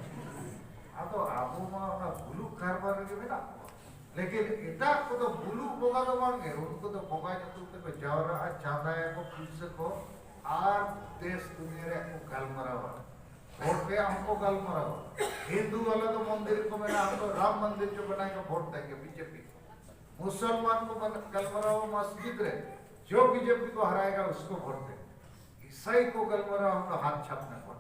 ᱟᱫᱚ ᱟᱵᱚ ᱢᱟ ᱚᱱᱟ ᱵᱩᱞᱩᱜ ᱠᱟᱨᱵᱟᱨ ᱨᱮᱜᱮ ᱢᱮᱱᱟᱜ ᱠᱚᱣᱟ᱾ ᱞᱮᱠᱤᱱ ᱮᱴᱟᱜ ᱠᱚᱫᱚ ᱵᱩᱞᱩᱜ ᱵᱚᱸᱜᱟ ᱫᱚ ᱵᱟᱝ ᱜᱮ, ᱩᱱᱠᱩ ᱫᱚ ᱵᱚᱸᱜᱟ ᱧᱩᱛᱩᱢ ᱛᱮᱠᱚ ᱡᱟᱣᱨᱟᱜᱼᱟ, ᱪᱟᱸᱫᱟᱭᱟᱠᱚ ᱯᱩᱭᱥᱟᱹ ᱠᱚ, ᱟᱨ ᱫᱮᱥ ᱫᱩᱱᱤᱭᱟᱹ ᱨᱮᱭᱟᱜ ᱠᱚ ᱜᱟᱞᱢᱟᱨᱟᱣᱟ᱾ ᱵᱷᱳᱴ ᱨᱮᱭᱟᱜ ᱦᱚᱸᱠᱚ ᱜᱟᱞᱢᱟᱨᱟᱣᱟ᱾ ᱦᱤᱱᱫᱩ ᱵᱟᱞᱟ ᱫᱚ ᱢᱚᱱᱫᱤᱨ ᱠᱚ ᱢᱮᱱᱟ, ᱦᱟᱱᱛᱮ ᱨᱟᱢ ᱢᱚᱱᱫᱤᱨ ᱪᱚ ᱵᱮᱱᱟᱣ ᱠᱚ ᱵᱷᱳᱴ ᱫᱮᱱᱜᱮ ᱵᱤᱡᱮᱯᱤ ᱠᱚ᱾ ᱢᱩᱥᱚᱞᱢᱟᱱ ᱠᱚ ᱵᱟᱱ-, ᱜᱟᱞᱢᱟᱨᱟᱣᱟ ᱢᱚᱥᱡᱤᱫ ᱨᱮ, ᱡᱚ ᱵᱤᱡᱮᱯᱤ ᱠᱚ ᱦᱟᱨᱟᱭᱮᱜᱟ ᱩᱥᱠᱚ ᱵᱷᱳᱴ ᱫᱮᱱᱜᱮ᱾ ᱤᱥᱟᱹᱭ ᱠᱚ ᱜᱟᱞᱢᱟᱨᱟᱣᱟ, ᱦᱟᱢ ᱛᱚ ᱦᱟᱛ ᱪᱷᱟᱯ ᱢᱮ ᱵᱷᱳᱴ᱾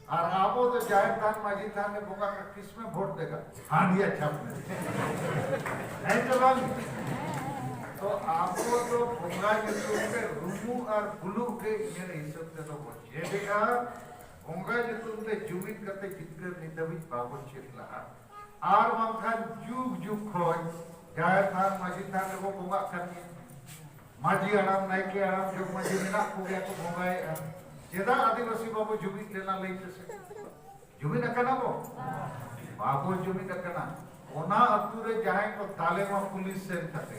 ᱟᱨ ᱟᱵᱚ ᱫᱚ ᱡᱟᱦᱮᱨ ᱛᱷᱟᱱ, ᱢᱟᱹᱡᱷᱤ ᱛᱷᱟᱱ ᱨᱮ ᱵᱚᱸᱜᱟ ᱠᱟ ᱠᱤᱥ ᱢᱮ ᱵᱷᱳᱴ ᱫᱮᱜᱟ, ᱦᱟᱸᱰᱤᱭᱟ ᱪᱷᱟᱯ ᱢᱮ᱾ ᱦᱮᱸ ᱪᱮ ᱵᱟᱝ? ᱛᱚ ᱟᱵᱚ ᱫᱚ ᱵᱚᱸᱜᱟ ᱧᱩᱛᱩᱢ ᱛᱮ ᱨᱩᱢᱩᱜ ᱟᱨ ᱵᱩᱞᱩᱜ ᱜᱮ ᱤᱧᱟᱹᱜ ᱦᱤᱥᱟᱹᱵ ᱛᱮᱫᱚ ᱵᱚ ᱪᱮᱫ ᱮᱫᱟ᱾ ᱵᱚᱸᱜᱟ ᱧᱩᱛᱩᱢ ᱛᱮ ᱡᱩᱢᱤᱫ ᱠᱟᱛᱮ ᱡᱤᱛᱠᱟᱹᱨ ᱱᱤᱛ ᱫᱷᱟᱹᱵᱤᱡ ᱵᱟᱵᱚᱱ ᱪᱮᱫ ᱞᱟᱦᱟ᱾ ᱟᱨ ᱵᱟᱝᱠᱷᱟᱱ ᱡᱩᱜᱽ ᱡᱩᱜᱽ ᱠᱷᱚᱱ ᱡᱟᱦᱮᱨ ᱛᱷᱟᱱ, ᱢᱟᱹᱡᱷᱤ ᱛᱷᱟᱱ ᱨᱮᱵᱚ ᱵᱚᱸᱜᱟᱜ ᱠᱟᱱ ᱜᱮᱭᱟ᱾ ᱢᱟᱹᱡᱷᱤ ᱦᱟᱲᱟᱢ, ᱱᱟᱭᱠᱮ ᱦᱟᱲᱟᱢ, ᱡᱚᱜᱽ ᱢᱟᱹᱡᱷᱤ ᱢᱮᱱᱟᱜ ᱠᱚᱜᱮᱭᱟ ᱠᱚ ᱵᱚᱸᱜᱟᱭᱮᱫᱼᱟ᱾ ᱪᱮᱫᱟᱜ ᱟᱹᱫᱤᱵᱟᱹᱥᱤ ᱵᱟᱵᱚ ᱡᱩᱢᱤᱫ ᱞᱮᱱᱟ ᱞᱟᱹᱭ ᱯᱮᱥᱮ? ᱡᱩᱢᱤᱫ ᱟᱠᱟᱱᱟ ᱵᱚ? ᱵᱟᱵᱚ ᱡᱩᱢᱤᱫ ᱟᱠᱟᱱᱟ᱾ ᱚᱱᱟ ᱟᱹᱛᱩ ᱨᱮ ᱡᱟᱦᱟᱸᱭ ᱠᱚ ᱫᱟᱞᱮ ᱢᱟ ᱯᱩᱞᱤᱥ ᱥᱮᱱ ᱠᱟᱛᱮ,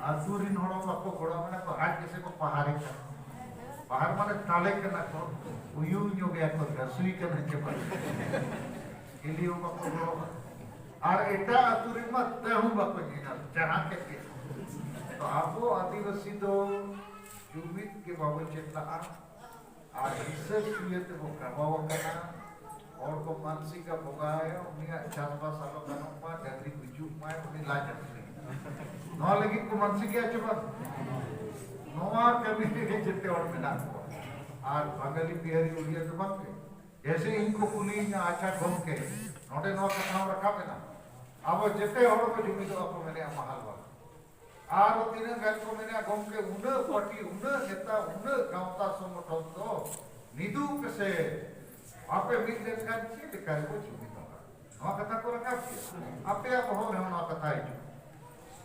ᱟᱹᱛᱩ ᱨᱤᱱ ᱦᱚᱲ ᱵᱟᱠᱚ ᱜᱚᱲᱚ ᱢᱮᱱᱟ ᱠᱚ, ᱟᱡ ᱜᱮᱥᱮ ᱠᱚ ᱯᱟᱦᱟᱨᱮ ᱠᱟᱱᱟ᱾ ᱯᱟᱦᱟᱨ ᱢᱟᱱᱮ ᱫᱟᱞᱮ ᱠᱟᱱᱟ ᱠᱚ, ᱩᱭᱩ ᱧᱚᱜᱮᱭᱟ ᱠᱚ, ᱜᱟᱹᱥᱩᱭ ᱠᱟᱱᱟ ᱪᱮ ᱵᱟᱝ? ᱪᱤᱞᱤ ᱦᱚᱸ ᱵᱟᱠᱚ ᱜᱚᱲᱚ᱾ ᱟᱨ ᱮᱴᱟᱜ ᱟᱹᱛᱩ ᱨᱮᱱ ᱢᱟ ᱛᱟᱹᱦᱩᱸ ᱵᱟᱠᱚ ᱧᱮᱧᱟᱢ, ᱡᱟᱦᱟᱸ ᱠᱮᱫ ᱜᱮ᱾ ᱛᱚ ᱟᱵᱚ ᱟᱹᱫᱤᱵᱟᱹᱥᱤ ᱫᱚ ᱡᱩᱢᱤᱫ ᱜᱮ ᱵᱟᱵᱚ ᱪᱮᱫ ᱞᱟᱜᱼᱟ᱾ ᱟᱨ ᱦᱤᱥᱟᱹ ᱥᱩᱭᱟᱹ ᱛᱮᱵᱚ ᱜᱟᱵᱟᱣ ᱟᱠᱟᱱᱟ᱾ ᱦᱚᱲ ᱠᱚ ᱢᱟᱱᱥᱤᱠᱟ ᱵᱚᱸᱜᱟᱭᱟ, ᱩᱱᱤᱭᱟᱜ ᱪᱟᱥᱵᱟᱥ ᱟᱞᱚ ᱜᱟᱱᱚᱜ ᱢᱟ, ᱰᱟᱹᱝᱨᱤ ᱜᱩᱡᱩᱜ ᱢᱟᱭ, ᱩᱱᱤ ᱞᱟᱡ ᱦᱟᱹᱥᱩᱭᱮ᱾ ᱱᱚᱣᱟ ᱞᱟᱹᱜᱤᱫ ᱠᱚ ᱢᱟᱱᱥᱤᱠᱟ ᱪᱮ ᱵᱟᱝ? ᱱᱚᱣᱟ ᱠᱟᱹᱢᱤ ᱨᱮᱜᱮ ᱡᱮᱛᱮ ᱦᱚᱲ ᱢᱮᱱᱟᱜ ᱠᱚᱣᱟ᱾ ᱟᱨ ᱵᱟᱝᱜᱟᱞᱤ, ᱵᱤᱦᱟᱨᱤ, ᱩᱲᱤᱭᱟ ᱫᱚ ᱵᱟᱝ ᱜᱮ᱾ ᱡᱮᱥᱮ ᱤᱧ ᱠᱚ ᱠᱩᱞᱤᱭᱤᱧᱟ, "ᱟᱪᱪᱷᱟ ᱜᱚᱢᱠᱮ, ᱱᱚᱰᱮ ᱱᱚᱣᱟ ᱠᱟᱛᱷᱟ ᱦᱚᱸ ᱨᱟᱠᱟᱵ ᱮᱱᱟ, ᱟᱵᱚ ᱡᱮᱛᱮ ᱦᱚᱲ ᱠᱚ ᱡᱩᱢᱤᱫᱚᱜᱼᱟ ᱠᱚ ᱢᱮᱱᱮᱜᱼᱟ ᱢᱟᱦᱟᱞ ᱵᱟᱝ?" ᱟᱨ ᱛᱤᱱᱟᱹᱜ ᱜᱟᱱ ᱠᱚ ᱢᱮᱱᱟ, "ᱜᱚᱢᱠᱮ, ᱩᱱᱟᱹᱜ ᱯᱟᱹᱴᱤ, ᱩᱱᱟᱹᱜ ᱱᱮᱛᱟ, ᱩᱱᱟᱹᱜ ᱜᱟᱶᱛᱟ ᱥᱚᱝᱜᱚᱴᱷᱚᱱ ᱫᱚ ᱢᱤᱫᱩᱜ ᱯᱮᱥᱮ, ᱵᱟᱯᱮ ᱢᱤᱫ ᱞᱮᱱᱠᱷᱟᱱ ᱪᱮᱫ ᱞᱮᱠᱟ ᱨᱮᱵᱚ ᱡᱩᱢᱤᱫᱚᱜᱼᱟ?" ᱱᱚᱣᱟ ᱠᱟᱛᱷᱟ ᱠᱚ ᱨᱟᱠᱟᱵ ᱜᱮᱭᱟ, ᱟᱯᱮᱭᱟᱜ ᱵᱚᱦᱚᱜ ᱨᱮᱦᱚᱸ ᱱᱚᱣᱟ ᱠᱟᱛᱷᱟ ᱦᱤᱡᱩᱜ᱾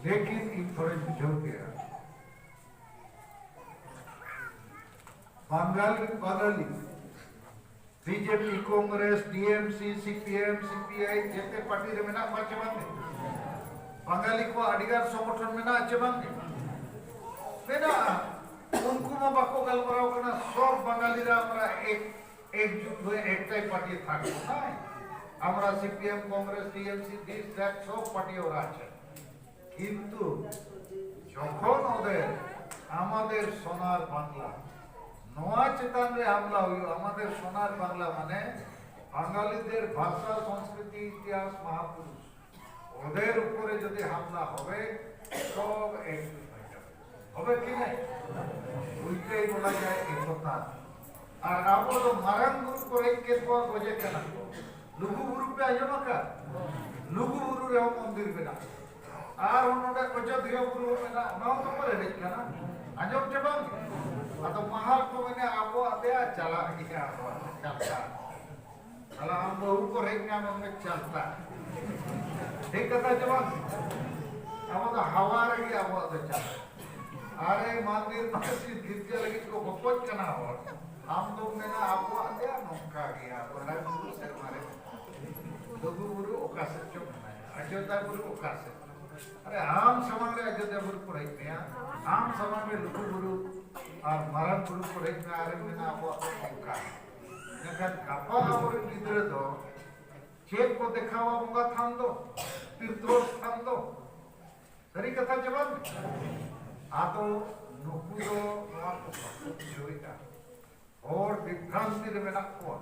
ᱞᱮᱠᱤᱱ ᱤᱧ ᱛᱷᱚᱲᱟᱧ ᱵᱩᱡᱷᱟᱹᱣ ᱠᱮᱜᱼᱟ, ᱵᱟᱝᱜᱟᱞ ᱨᱮᱱ ᱵᱟᱝᱜᱟᱞᱤ ᱵᱤᱡᱮᱯᱤ, ᱠᱚᱝᱜᱨᱮᱥ, ᱰᱤᱮᱢᱥᱤ, ᱥᱤᱯᱤᱮᱢ, ᱥᱤᱯᱤᱟᱭ, ᱡᱮᱛᱮ ᱯᱟᱨᱴᱤ ᱨᱮ ᱢᱮᱱᱟᱜ ᱠᱚᱣᱟ ᱪᱮ ᱵᱟᱝ? ᱵᱟᱝᱜᱟᱞᱤ ᱠᱚᱣᱟᱜ ᱟᱹᱰᱤ ᱜᱟᱱ ᱥᱚᱝᱜᱚᱴᱷᱚᱱ ᱢᱮᱱᱟᱜᱼᱟ ᱪᱮ ᱵᱟᱝ? ᱢᱮᱱᱟᱜᱼᱟ᱾ ᱩᱱᱠᱩ ᱢᱟ ᱵᱟᱠᱚ ᱜᱟᱞᱢᱟᱨᱟᱣ ᱠᱟᱱᱟ, ᱥᱚᱵ ᱵᱟᱝᱟᱞᱤ ᱨᱮ ᱟᱢᱨᱟ ᱮᱠ, ᱮᱠᱡᱩᱴ ᱦᱩᱭ ᱮᱠᱴᱟᱭ ᱯᱟᱨᱴᱤ ᱛᱷᱟᱠ ᱠᱚ ᱱᱟᱭ᱾ ᱟᱢᱨᱟ C P M, Congress, T M C, this date, ᱥᱚᱵ ᱯᱟᱨᱴᱤ ᱚᱨ ᱟᱪᱷᱮ। কিন্তু যখন ওদের আমাদের সোনার বাংলা, ᱱᱚᱣᱟ ᱪᱮᱛᱟᱱ ᱨᱮ ᱦᱟᱢᱞᱟ ᱦᱩᱭᱩᱜᱼᱟ, আমাদের সোনার বাংলা মানে বাঙালিদের ভাষা, সংস্কৃতি, ইতিহাস, মহাপুরুষ, ওদের উপরে যদি হামলা হবে, সব একজুট হয়ে যাবে। হবে কি না? ওইটাই বলা যায় একতা। ᱟᱨ ᱟᱵᱚ ᱫᱚ ᱢᱟᱨᱟᱝ ᱵᱩᱨᱩ ᱠᱚ ᱨᱮᱡ ᱠᱮᱫ ᱠᱚᱣᱟ, ᱜᱚᱡᱮ ᱠᱟᱱᱟ ᱠᱚ᱾ ᱞᱩᱜᱩ ᱵᱩᱨᱩ ᱯᱮ ᱟᱸᱡᱚᱢ ᱟᱠᱟᱫ? ᱞᱩᱜᱩ ᱵᱩᱨᱩ ᱨᱮᱦᱚᱸ ᱢᱚᱱᱫᱤᱨ ᱢᱮᱱᱟᱜᱼᱟ᱾ ᱟᱨ ᱱᱚᱰᱮ ᱚᱡᱳᱫᱷᱭᱟ ᱵᱩᱨᱩ ᱦᱚᱸ ᱢᱮᱱᱟᱜᱼᱟ, ᱚᱱᱟ ᱦᱚᱸ ᱫᱚᱠᱚ ᱨᱮᱡ ᱠᱟᱱᱟ᱾ ᱟᱸᱡᱚᱢ ᱪᱮ ᱵᱟᱝ? ᱟᱫᱚ ᱢᱟᱦᱟᱞ ᱠᱚ ᱢᱮᱱᱟ, ᱟᱵᱚᱣᱟᱜ ᱫᱮᱭᱟ ᱪᱟᱞᱟᱜ ᱜᱮᱭᱟ, ᱟᱵᱚᱣᱟᱜ ᱪᱟᱞᱟᱜ᱾ ᱛᱟᱦᱞᱮ ᱟᱢ ᱵᱟᱹᱦᱩ ᱠᱚ ᱨᱮᱡ ᱧᱟᱢ ᱢᱮ, ᱪᱟᱞᱛᱟ᱾ ᱴᱷᱤᱠ ᱠᱟᱛᱷᱟ ᱪᱮ ᱵᱟᱝ? ᱟᱵᱚ ᱫᱚ ᱦᱟᱣᱟ ᱨᱮᱜᱮ ᱟᱵᱚᱣᱟᱜ ᱫᱚ ᱪᱟᱞᱟᱜ᱾ ᱟᱨᱮ ᱢᱚᱱᱫᱤᱨ ᱢᱚᱥᱡᱤᱫ ᱜᱤᱨᱡᱟᱹ ᱞᱟᱹᱜᱤᱫ ᱠᱚ ᱵᱚᱠᱚᱡ ᱠᱟᱱᱟ ᱦᱚᱲ, ᱟᱢ ᱫᱚᱢ ᱢᱮᱱᱟ ᱟᱵᱚᱣᱟᱜ ᱫᱮᱭᱟ ᱱᱚᱝᱠᱟ ᱜᱮᱭᱟ, ᱵᱟᱰᱟᱭ ᱵᱩᱨᱩ ᱥᱮᱨᱢᱟ ᱨᱮ᱾ ᱞᱩᱜᱩ ᱵᱩᱨᱩ ᱚᱠᱟ ᱥᱮᱫ ᱪᱚ ᱢᱮᱱᱟᱭᱟ, ᱚᱡᱳᱫᱽᱫᱷᱟ ᱵᱩᱨᱩ ᱚᱠᱟ ᱥᱮᱫ? ᱟᱨᱮ ᱟᱢ ᱥᱟᱢᱟᱝ ᱨᱮ ᱚᱡᱳᱫᱽᱫᱷᱟ ᱵᱩᱨᱩ ᱠᱚ ᱨᱮᱡ ᱢᱮᱭᱟ, ᱟᱢ ᱥᱟᱢᱟᱝ ᱨᱮ ᱞᱩᱜᱩ ᱵᱩᱨᱩ ᱟᱨ ᱢᱟᱨᱟᱝ ᱵᱩᱨᱩ ᱠᱚ ᱨᱮᱡ ᱢᱮᱭᱟ, ᱟᱨᱮᱢ ᱢᱮᱱᱟ ᱟᱵᱚᱣᱟᱜ ᱫᱚ ᱱᱚᱝᱠᱟ᱾ ᱢᱮᱱᱠᱷᱟᱱ ᱜᱟᱯᱟ ᱟᱵᱚᱨᱮᱱ ᱜᱤᱫᱽᱨᱟᱹ ᱫᱚ ᱪᱮᱫ ᱠᱚ ᱫᱮᱠᱷᱟᱣᱟ ᱵᱚᱸᱜᱟ ᱛᱷᱟᱱ ᱫᱚ, ᱛᱤᱨᱛᱷᱚ ᱥᱛᱷᱟᱱ ᱫᱚ? ᱥᱟᱹᱨᱤ ᱠᱟᱛᱷᱟ ᱪᱮ ᱵᱟᱝ? ᱟᱫᱚ ᱱᱩᱠᱩ ᱫᱚ ᱱᱚᱣᱟ ᱠᱚ ᱵᱟᱠᱚ ᱵᱩᱡᱷᱟᱹᱣᱮᱫᱼᱟ᱾ ᱦᱚᱲ ᱵᱤᱵᱷᱨᱟᱱᱛᱤ ᱨᱮ ᱢᱮᱱᱟᱜ ᱠᱚᱣᱟ᱾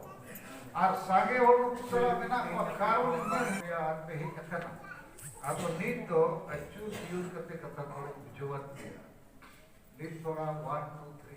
ᱟᱨ ᱥᱟᱸᱜᱮ ᱦᱚᱲ ᱱᱩᱠᱩ ᱥᱟᱞᱟᱜ ᱢᱮᱱᱟᱜ ᱠᱚᱣᱟ, ᱠᱟᱨᱚᱱ ᱤᱧ ᱢᱮᱱ ᱦᱚᱪᱚᱭᱟ, ᱟᱨ ᱯᱮ ᱦᱮᱡ ᱟᱠᱟᱱᱟ᱾ ᱟᱫᱚ ᱱᱤᱛ ᱫᱚ ᱟᱹᱪᱩᱨ ᱵᱤᱭᱩᱨ ᱠᱟᱛᱮ ᱠᱟᱛᱷᱟ ᱠᱚ ᱵᱩᱡᱷᱟᱹᱣᱟᱫ ᱯᱮᱭᱟ᱾ ᱱᱤᱛ ᱛᱷᱚᱲᱟ one, two, three